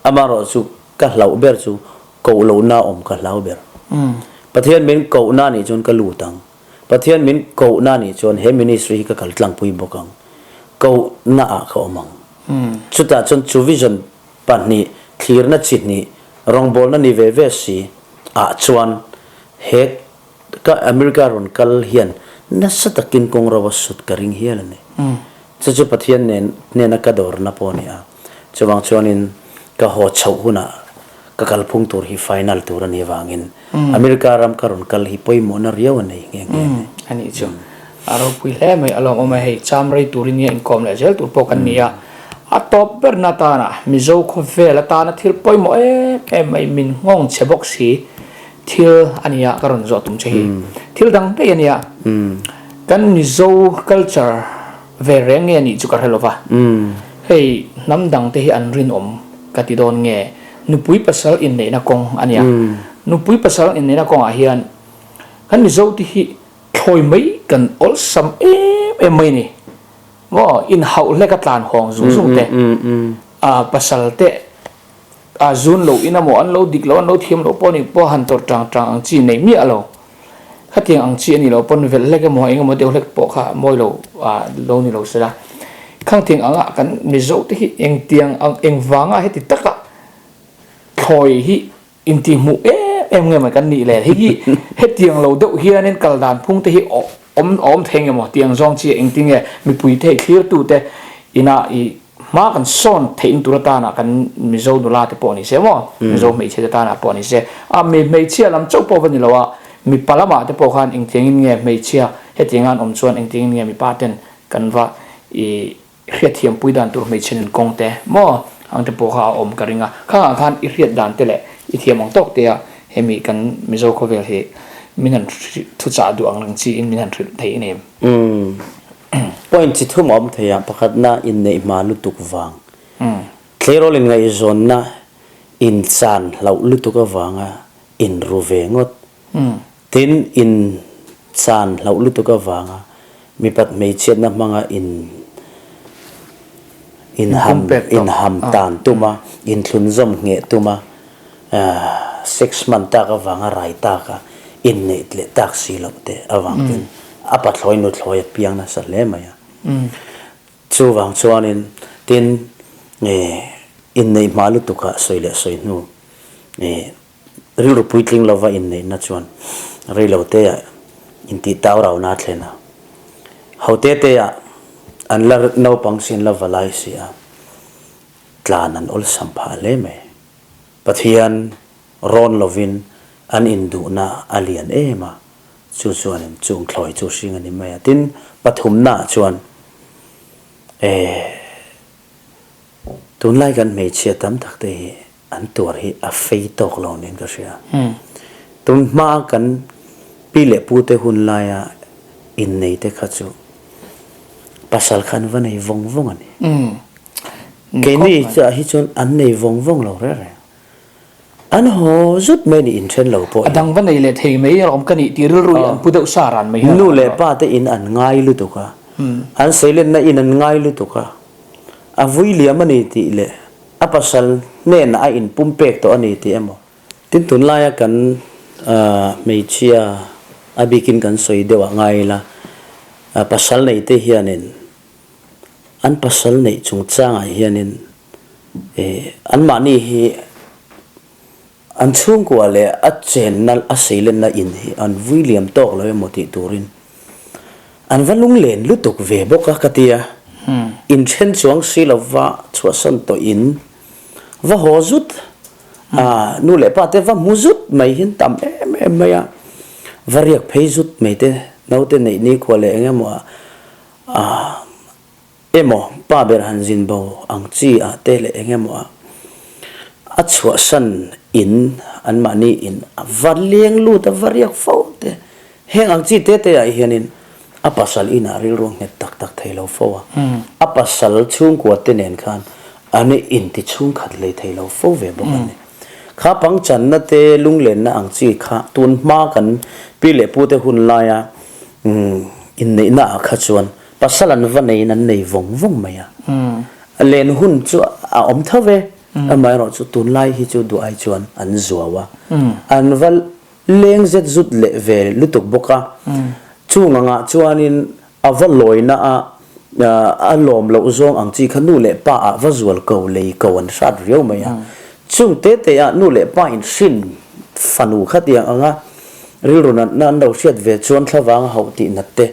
Amaherawh chu ka hlauh ber chu koh lohna awm ka hlau ber. Pathian min kohna nih chuan ka lut ang. Pathian min kohna nih chuan he ministry hi ka kal tlangpui bawk ang. Kohna ah ka awm ang. Chutah chuan chu vision pahnih, thlirna chi hnih, rawngbawlna ni ve ve si ah chuan he Ka America rawn kal hian nasa takin kawng ro a sut ka ring hial a ni. Chu chu Pathian nen hnena ka dawrna pawh a ni a. Chuvang chuanin ka haw chhoh hunah ka kalphung tur hi final tur a nih avangin America ram ka rawn kal hi pawimawhna riau a nei nghe nghe a ni. A nih chu. A ropui hle mai a lawmawm a, hei cham rei turin nia inkawm leh zel tur pawh kan ni a. A tawp berna atana Mizo khawvel atana thil pawimawh em em mai min nghawng chhe bawk si. Thil a nia ka rawn zawh tum che hi. Thil dang daih a nia. Kan Mizo culture ve reng nge nih chu ka hre lo va. Hei hnam dang te hi an rinawm ka ti dawn nge. Nupui pasal inneihna kawng a nia. Nupui pasal inneihna kawngah hian kan Mizo te hi thlawi mai kan awlsam em em mai a ni. Maw inhauh hlek a tlan hawng zung zung te. Pasal te A zun lo in amaw an lo dik lo an lo thiam lo pawh nih pawh han tawrh tang tang ang chi nei miah lo. Khatiang ang chi a nih loh pawn velh hlek emaw eng emaw deuh hlek pawh kha mawi lo ah lo ni lo sela. Khangtiang anga kan Mizo te hi engtiang ang engvanga heti taka thlawi hi intihhmuh em em nge mai kan nih le. Hei hi hetiang lo deuh hianin kal dan phung te hi awm awm thei nge maw tiang zawng chi engtinge mipui te hei thlirtu te inah i Hma kan sawn theihna tur atana kan Mizo nula te pawh ni se maw, Mizo hmeichhia te tana pawh ni se, a mi hmeichhia lam chauh pawh va ni lo a, mipa lamah te pawh khan engtiangin nge hmeichhia hetiang an awm chuan engtiangin nge mipa ten kan va i hriatthiam pui dan tur hmeichhe nun kawng te maw ang te pawh kha a awm ka ring a, khangah khan i hriat dan te leh i thiam ang tawk te a hemi kan Mizo khawvel hi min han thuchah duh ang reng chiin min han hrilh thei em. Point chi thum a awm thei a, pakhatna inneih hma lutuk vang, tleirawl inngaihzawnna inchan hlauh lutuk avanga inru ve ngawt, tin inchan hlauh lutuk avanga mipat hmeichhiatna hmanga in inham inham tan tuma inthlunzawm ngheh tuma sex hman tak avanga rai taka. inneih leh tak si loh te avang ten a pathlawi nuthlawi a piang nasa hle mai a. Chuvang chuanin tin inneih hma lutukah sawi leh sawi hnu rilru puitling lova inneihna chuan reilo teah intih tau rauna a thlen a. Ho te teah an la naupang si an la valai si a, tlan an awlsam phah hle mai. Pathian rawn lovin an induhna a lian em a, chu chuanin chung thlawi chu hring a ni mai a. Tin, pathumnaah chuan eh tunlai kan hmeichhia tam tak te hi an tuar hi a fei tawk lo niin ka hria. Tun hmaa kan pi leh pu te hun laia innei te kha chu pasal kha an va nei vawng vawng a ni. Keini ah hi chuan an nei vawng vawng lo reng reng. An haw zut mai ni inthen lo pawh hi. A dang va nei leh thei mai alawm ka nih tih rilru hi an pu deuh sa ran mai hian. Nu leh pa te in an ngai lutuk a, an seilenna in an ngai lutuk a, a vui liam a ni tih leh a pasal hnenah a inpum pek tawh a ni tih emaw. Tin tunlaia kan hmeichhia a bikin kan sawi deuh ah ngai ila, pasal nei te hianin an pasal neih chungchangah hianin anmahni hi an chhungkua leh a chenna a seilenna in hi an vui liam tawk lo emaw tih turin an va lunglen lutuk ve bawk a ka ti a, inthen chuang si lova chhuahsan tawh in va haw zut a, nu leh pa te va hmu zut mai hian tam em em mai a, va riak phei zut mai te naute neih nikhua leh eng emaw ah Ah, emaw pa ber han zin bo ang chi ah te leh eng emaw ah a chhuahsan in anmahni in a va leng lut a va riak fo te heng ang chi te te ah hianin a pasal inah rilru a nghet tak tak thei lo fo a, a pasal chhungkua te nen khan an inti chhungkhat hlei thei lo fo ve bawk a ni. Kha pangchanna te lunglenna ang chi kha tun hma kan pi leh pu te hun laia inneihna ah kha chuan pasal an va neiin an nei vawng vawng mai a. Len hun chu a awm tho ve, amaherawh chu tunlai hi chu duh ai chuan an zuau a, an va leng zet zut leh ve lutuk bawk a. Chung angah chuanin A va lawina a a lawm loh zawng ang chi kha nu leh pa ah va zual ko lei ko an hrat riau mai a. Chung te te ah nu leh pa in hrin fanu kha tiang ang a rilru natna an lo hriat ve chuan thlavang a hauh tih nat te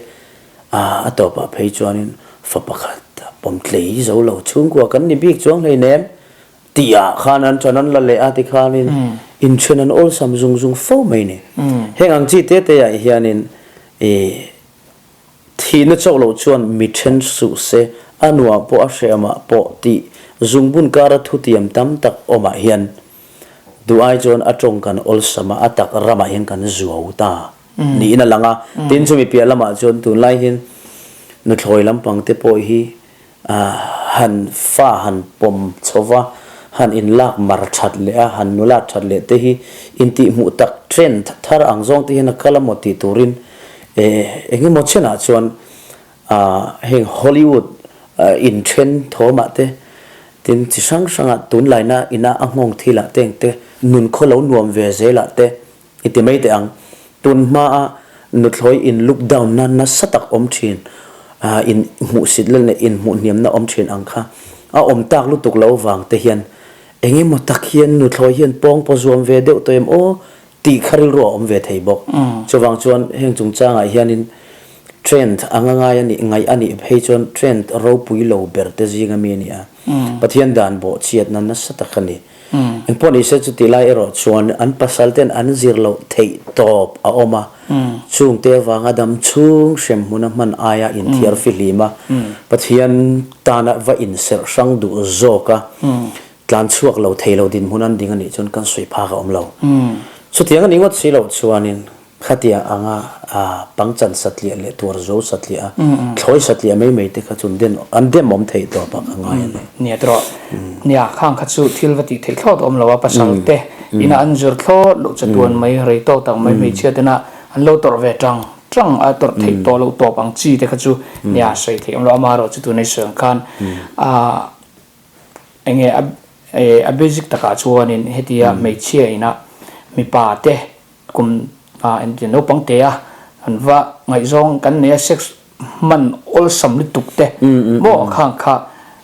a a tawp ah phei chuanin fa pakhat pawm tlei zo lo chhungkua kan ni bik chuang hleinem tih ah khan an chuan an la leh a tikhanin inthen an awlsam zung zung fo mai ni. Heng ang chi te te ah hianin ih Thihna chauh loh chuan mi then suh se, a nuah pawh a hrehawmah pawh tih zungbun kara thutiam tam tak awmah hian duh ai chuan a tawng kan awlsam a, a tak ramah hian kan zuau ta niin a lang a. Tin, chumi piah lamah chuan tunlai hian nuthlawi lampang te pawh hi Han fa han pawm chho va, han inlak mar that leh a, han nulat that leh te hi intihhmuh tak trend thar ang zawng te hian a kal a maw tih turin eng emaw chenah chuan heng Hollywood inthen thawmah te tin chi hrang hranga tunlaina ina a nghawng thilah te engte nun khaw lo nuam ve zelah te I ti mai teh ang. Tun hmaa nuthlawi in look down na nasa tak awm thin, in hmuhsit leh in hmuhhniamna awm thin ang kha a awm tak lutuk lo vang te hian eng emaw tak hian nuthlawi hian pawng paw zuam ve deuh tawh em aw tih kha rilru a awm ve thei bawk. Chuvang chuan heng chungchangah hianin trend anga ngai a nih ngaih a nih phei chuan trend ropui lo ber te zinga mi a ni a. Pathian dan bawhchhiatna nasa tak a ni. Engpawh ni se chutih lai erawh chuan an pasal ten an zir loh theih tawp a awm a, chungte avanga dam chhung hrem hmuna hman aia inthiar fihlim a, Pathian tana va inserh hrang duh zawk a, tlan chhuak lo thei lo dinhmun an ding a nih chuan kan sawi phak a awm lo. Chutiang a nih ngawt si loh chuanin Khatia anga pangchan satliah leh tuar zo satliah a, thlawi satliah mai mai te kha chu an dem awm theih tawp a ka ngai a ni. Nia tawh. Nia, khang kha chu thil va tih theih thlawt awm lo a, pasal te ina an zir thlawt loh chatuan mai, rei tawk tak mai hmeichhia tena an lo tawrh ve tang tang a, tawrh theih tawh loh tawp ang chi te kha chu nia sawi theih awm lo. Amaherawh chu tunei sawi ang khan enge a basic takah chuanin hetia hmeichhia ina mipa te kum. Engtin naupang te a an va ngaihzawng kan nei a sex hman awlsam lutuk te maw khang kha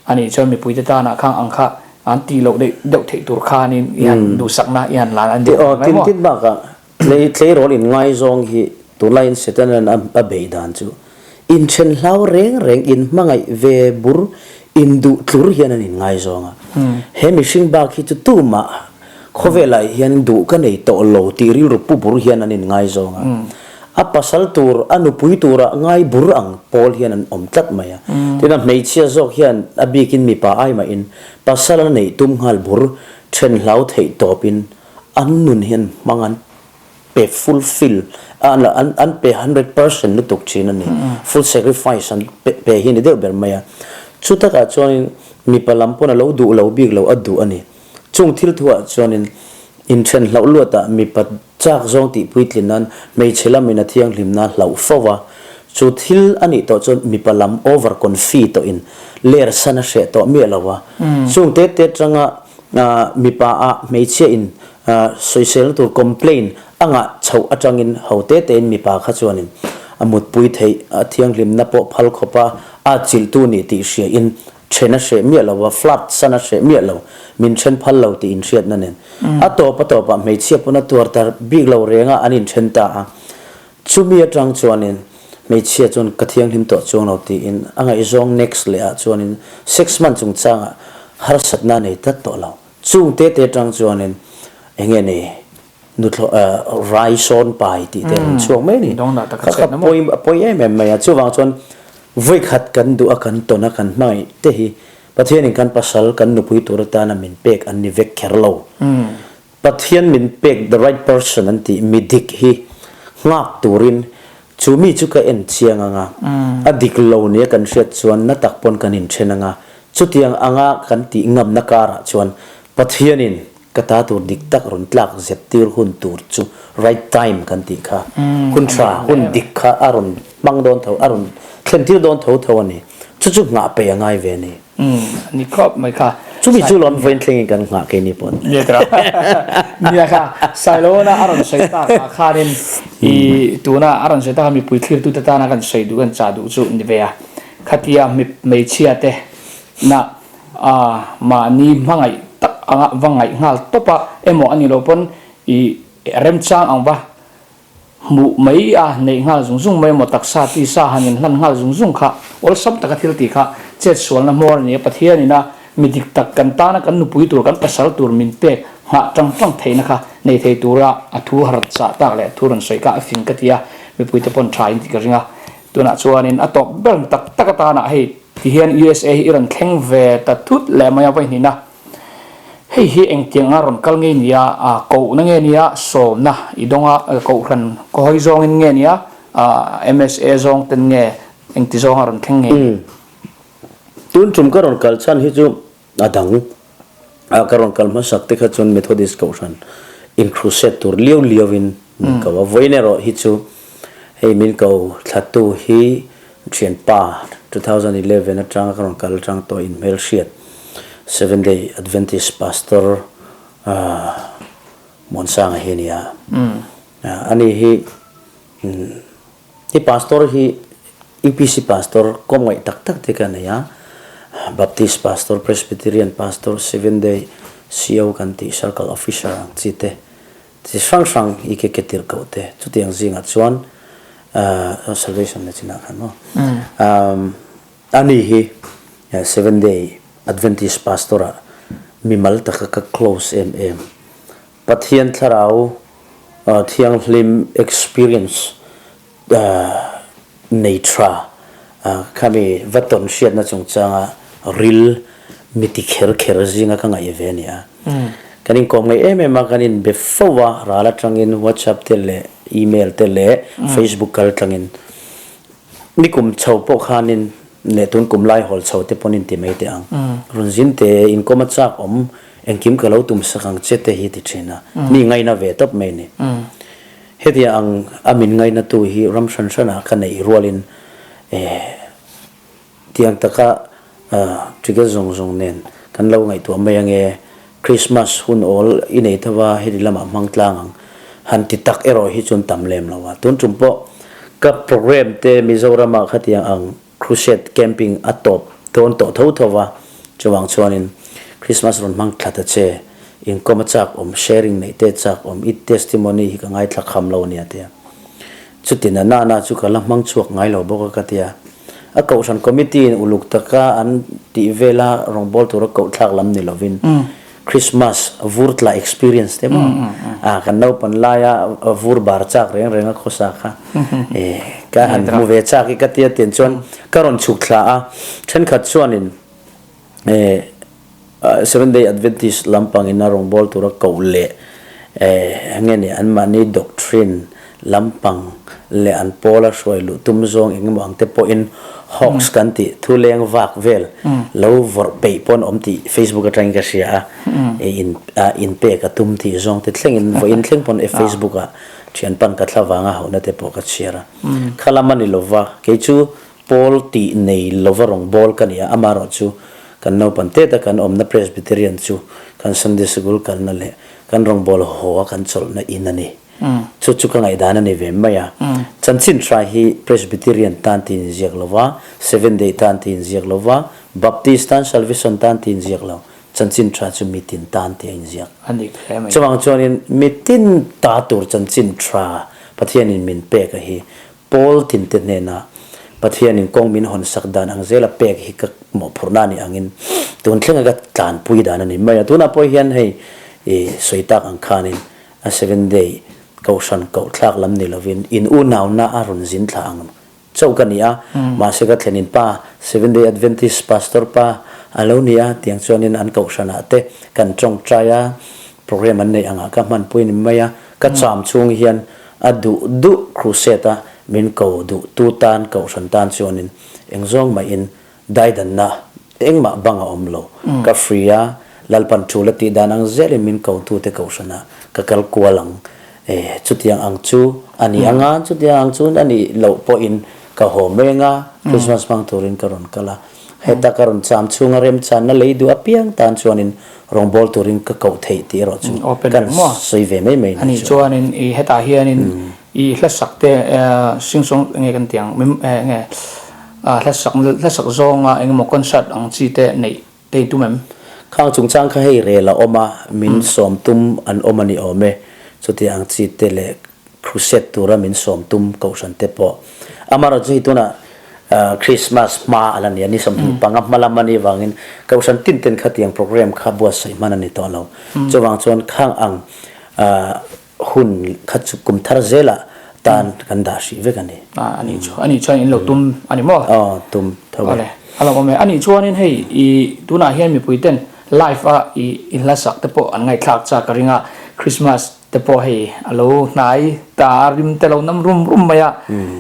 anih chuan mipui te tanah khang ang kha an tih loh deuh deuh theih tur khanin i han duhsakna i han lan a ni Aw tin tin bakah tlei tleirawl in ngaizawng hi tunlaiin Setanan a beih dan chu inthen hlau reng reng in hmangaih ve bur induh tlur hian an in ngaizawng a he mihring bak hi chu tumah Khawvelah hian duh ka nei tawh lo tih rilru pu bur hian an inngaizawng a. A pasal tur, a nupui turah ngai bur ang pawl hian an awm tlat mai a. Tin, a hmeichhia zawk hian a bikin mipa ai mahin pasal a neih tum nghal bur then hlau theih tawpin an nun hian hmang an pe fulfill a, an pe 100% lutuk thin a ni. Full sacrifice an pe hi a ni deuh ber mai a. Chutakah chuanin mipa lam pawn a lo duh lo bik lo a duh a ni. Chung thil thuah chuanin inthen hlauh luatah mipa chak zawng tih puitlin nan hmeichhe lamin a thianghlimna hlauh fo va, chu thil a nih tawh chuan mipa lam over confi tawhin ler san a hreh tawh miah lo va. Chung te te atanga mipa ah hmeichhia in sawiselna tur complain a ngah chhoh atangin ho te tein mipa kha chuanin a mutpui theih a thianghlimna pawh phal khawpa a chilhtu nih tih hria in Then a hreh miah lo a, flat san a hreh miah lo, min then phal lo tih inhriatna nen. A tawp a tawpah hmeichhia pawn a tuar ta bik lo reng a, an inthen ta a. Chumi atang chuanin hmeichhia chuan ka thianghlim tawh chuang lo tiin a ngaihzawng next leh ah chuanin sex hman chungchangah harsatna a nei tlat tawh lo. Chung te te atang chuanin enge nei nuthlaw rai sawn pai tih te an chhuak mai a ni. Kha kha pawi a pawi em em mai a. Chuvang chuan vawikhat kan duh a kan tawn a kan hmangaih te hi Pathianin kan pasal kan nupui tur atana min pek an ni vek kher lo. Pathian min pek the right person an tih mi dik hi nghak turin chu mi chu ka en chiang anga a dik lo nia kan hriat chuan na tak pawn kan inthen anga chutiang anga kan tih ngamna karah chuan Pathianin Ka ta tur dik tak rawn tlak zep tir hun tur chu right time kan tih kha, hun tha, hun dik kha a rawn hmang dawn tho, a rawn thlen tir dawn tho tho a ni. Chu chu nghah peih a ngai ve a ni. A ni khawp mai kha. Chumi chu lawm vawiin thlengin kan nghah keini pawh. Nia kha. Nia kha. Sailona a rawn sawi tak ah khanin i tuna a rawn sawi tak a mipui thlirtute tana kan sawi duh kan chah duh chu ni ve a. Khatia hmeichhia te na A, mahni hmangaih tak anga va ngaih nghal tawp a, emaw a nih loh pawn i remchang ang va hmuh mai a, neih nghal zung zung mai emaw taksa tisa han inhlan nghal zung zung kha awlsam taka thil tih kha chetsualna hmawr a ni a, Pathian ina mi dik tak kan tana kan nupui tur kan pasal tur min pek nghah tang tang theihna kha nei thei tura a thu har chah tak leh thu rawn sawi kha a fing ka ti a, mipuite pawn tha in tih ka ring a, tunah chuanin a tawp ber tak tak atana hei. Tihian USA hi i rawn thleng ve ta thut leh mai a vawihnihna. Hei hi engtiang a rawn kal nge nia, a kohna nge nia, sawmna i dawng a, kohhran ka hawi zawngin nge nia, MSA zawng ten nge engti zawng a rawn thleng nge ni? Tun tum ka rawn kal chhan hi chu A dang a ka rawn kal hmasak te kha chuan Methodist Kohhran in crusade tur liau liau in min ko a, vawiin erawh hi chu hei min ko thlatu hi thianpa 2011 atanga ka rawn kal atang tawh in hmelhriat Seventh Day Adventist Pastor Muansanga hi a ni a, ani hi Hi pastor hi UPC pastor kawm ngaih tak tak te ka nei a, Baptist pastor, Presbyterian pastor, Seventh Day CO kan tih Circle Officer ang chi te, chi hrang hrang i ke ke tirh koh te chutiang zingah chuan Salvation na chinah khan maw ani hi Seventh Day Adventist pastor ah mimal taka ka close em em Pathian thlarau thianghlim experience nei tha khami va tawn hriatna chungchanga ril mi ti kher kher zinga ka ngaih ve a ni a. Kan inkawm ngaih em em a, kan inbe fo a, ral atangin WhatsApp te leh email te leh Facebook kal tlangin. Ni kum chho pawh khanin leh tun kum lai hawl chho te pawn inti mai teh ang. Rawn zin te inkawm a chak awm engkim ka lo tum sak ang che te hi ti thin a, mi ngaina ve tawp mai ni. Hetia ang a min ngaina tu hi ram hran hran ah ka neih rualin eh tiang taka ticket zawng zawng nen kan lo ngaihtuah mai ange, Christmas hun awl i nei tho va heti lamah hmang tlang ang. Han ti tak erawh hi chuan tam lem lo a. Tun tum pawh ka program te Mizoramah khatiang ang crusade camping a tawp dawn tawh tho tho va, chuvang chuanin Christmas rawn hmang thla ta che, inkawm a chak awm, sharing neih te chak awm, i testimony hi ka ngaithla kham lo ania tia. Chutin a nana chu ka la hmang chhuak ngai lo bawk a ka tia. A kohhran committee in uluk taka an tih vela rawngbâwl tura koh thlak lam ni lovin Christmas vur tla experience te maw a kan naupan laia vur bar chak reng reng a khawsa kha e ka han hmu ve chak i ka tia tian chuan ka rawn chhuk thla a thenkhat chuanin e Seventh Day Adventist lampang in a rawngbâwl tura koh leh eng nge ni anmahni doctrine lampang leh an pawla hruai luh tum zawng eng emaw ang te pawhin hoax kan tih thu leng vak vel lo vawrh peih pawh an awm tih Facebook atangin ka hria a, in inpek a tum tih zawng te thlengin vawiin thleng pawn Facebook ah thianpan ka thla vanga hauhna te pawh ka chhiar a. Kha lam a ni lova, kei chu pawl tih nei lova rawngbâwl ka ni a, amaherawhchu kan naupan teta kan awmna Presbyterian chu kan Sunday Sikul kalna leh kan rawngbâwl haw a kan chawlhna in a ni. Chu chu ka ngaihdan a ni ve mai a. Chanchin hrai hi Presbyterian tan tiin inziak lo va, Seventh Day tan tiin inziak lo va, Baptist tan, Salvation tan tiin inziak lo. Chanchin tha chu mitin tan tia inziak. Chuvang chuanin mitin ta tur chanchin tha Pathianin min pek a hi Pawl tinte hnena Pathianin kawng min hawn sak dan ang zela pek hi ka mawhphurhna a nih angin tun thlenga ka tlanpui dan a ni mai a. Tunah pawh hian hei i sawi tak ang khanin a Seventh Day Kohhran kohthlak lam ni lovin in unauna a rawn zin thla ang chauh ka ni a, mahse ka thlenin pa Seventh Day Adventist Pastor pa a lo ni a, tiang chuanin an kohhranah te kan tawngtai a, program an neih angah ka hmanpui a ni mai a, ka cham chhung hian a duh duh crusade a min ko duh tu tan kohhran tan chuanin eng zawng mahin daidanna engmah bang a awm lo. Ka free a, Lalpan tul a tih dan ang zelin min ko tute kohhranah ka kal kual ang. E, chutiang ang chu a ni anga, chutiang ang chu a nih loh pawhin ka haw meng a, Christmas hmang turin ka rawn kal a. Heta ka rawn cham chhunga remchanna lei duh apiang tan chuanin rawngbâwl turin ka koh theih tih erawh chu kan sawi ve mai mai nih chu. Ani chuanin i hetah hianin i hlasak te sing song enge kan tih ang enge hlasak hlasak zawnga engemaw concert ang chi te neih te i tum em? Khang chungchang kha hei rel a awm a, min sawm tum an awm a ni awm e. Chuti ang chi te leh Crusade tura min sawm tum kohhran te pawh. Amaherawhchu hi tunah Christmas hma a la ni a, ni 25 hma lam a nih vangin kohhran tin ten khatiang program kha buatsaih hman a ni tawh lo. Chuvang chuan khang ang hun kha chu kum thar zelah tan kan dah hrih vek a ni. A nih chu, a nih chuan in lo tum a ni maw? Aw, tum tho e. Awle, a lo awm e. A nih chuanin hei i tunah hian mipui ten live a i inhlasak te pawh an ngaihthlak chak ka ring a, Christmas te pawh hei a lo hnai ta a, rim te lo nam rum rum mai a,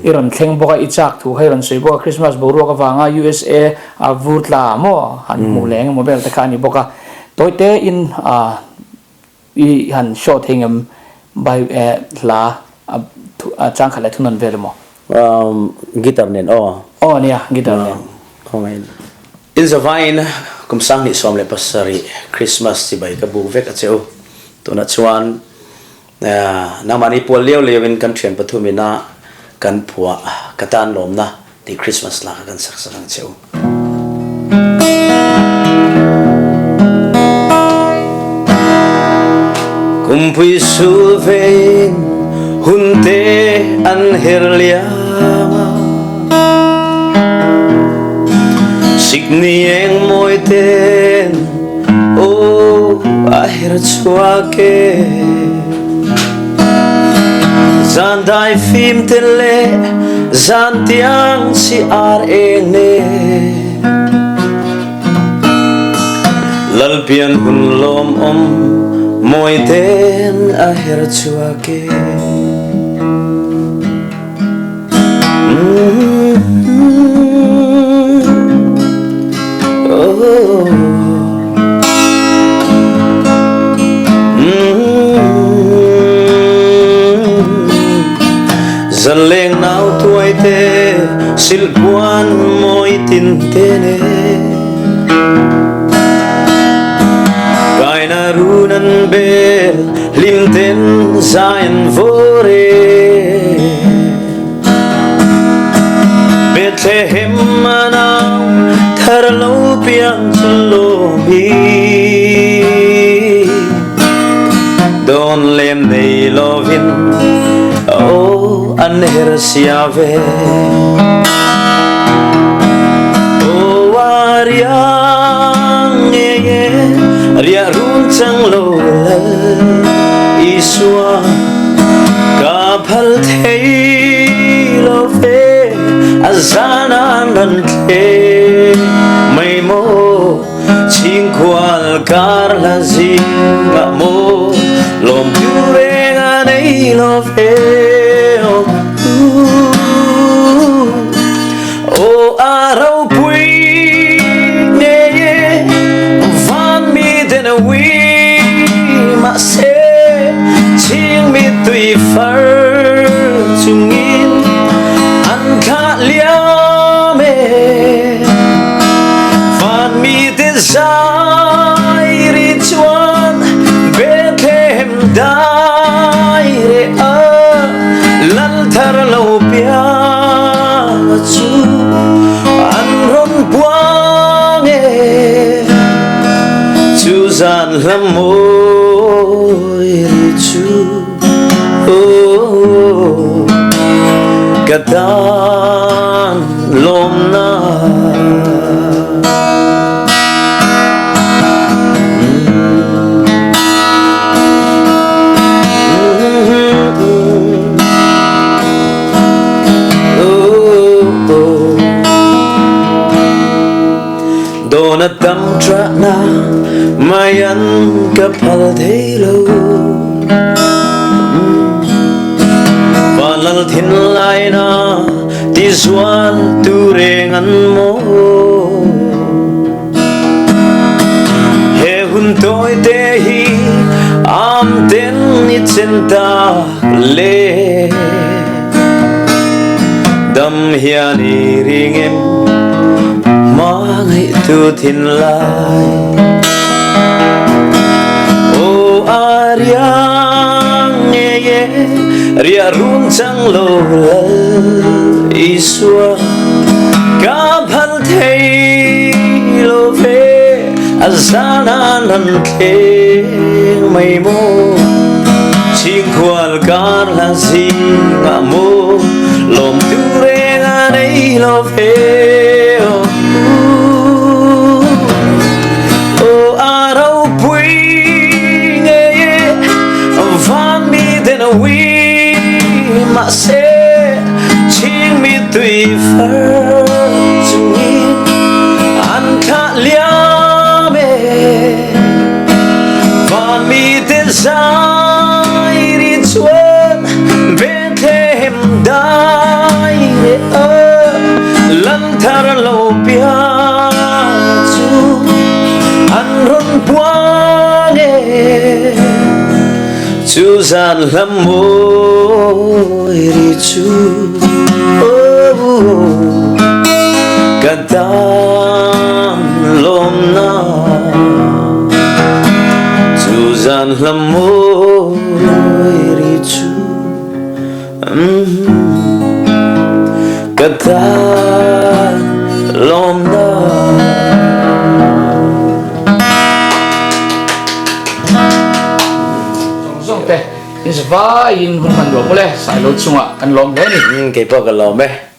i rawn thleng bawk a, i chak thu kha i rawn sawi bawk a, Christmas boruak avanga USA a vur tla maw han hmuh leh engemaw vel te kha a ni bawk a, tawi te in i han show thei ngem bai hla a changkhat leh thunawn vel emaw? Guitar nen aw. Aw nia, guitar nen. Khawngaih. In zavaiin kum 2017 Christmas chibai ka buk vek a che u. Tunah chuan nangmahni pual liau liauin kan thian pathum ina kan phuah ka tan lawmna tih Christmas lak a kan sak sak ang che u. Kumpui sul vein hun te an her liam a. Sikni eng mawi ten aw a her chhuak e. Zan dai fim te leh zan tiang si ar eng ne. Lalpian hun lawm awm mawi ten a her chhuak e. Zaleng nau tuai te silpuan mawi tin te ne Kaina run an bel hlim ten zai an vawr e. Bethlehem a nau thar lo piang chu lawm hi. Dawn lem nei lovin aw an her sia ve. Aw a riang nge nge riah run chang lo lal Isua ka phal thei lo ve a zan an ran thleng mai maw. Chhingkhual kar hla zingah maw lawm tu reng a nei lo ve Aw a ropui ngei e van mi den a ui mahse chhing mi tui far chungin an thlah liam e. Vanmi te zai ri chuan Bethlehem dai re a lal thar lo piang a chu an rawn puang e chu zan hla mawi ri chu oh ka tan lawmna. Dawn a tam thrahna mai an ka phal thei lo. Van lal thin laina ti zual tu reng an maw. He hun tawi te hi am ten i chen tak le. Dam hian i ring em hma ngaih tu thin lai. Aw a riang ngei e riah run chang lo lal Isua ka phal thei lo ve a zan an han thleng mai maw Chhingkhual kar hla zingah maw lawm tu reng a nei lo ve Aw a ropui ngei e van mi den a ui mahse chhing mi tui far chungin an thlah liam e van mi te zai ri chuan Bethlehem dai re a lal thar lo piang chu an rawn puang e chu zan hla mawi ri chu oh ka tan lawmna chu zan hla mawi ri chu Ka tan lawmna. Zawng zawng te in zavaiin hun hman duah mawle Sailo chungah kan lawm hle a ni. Keipawh ka lawm e.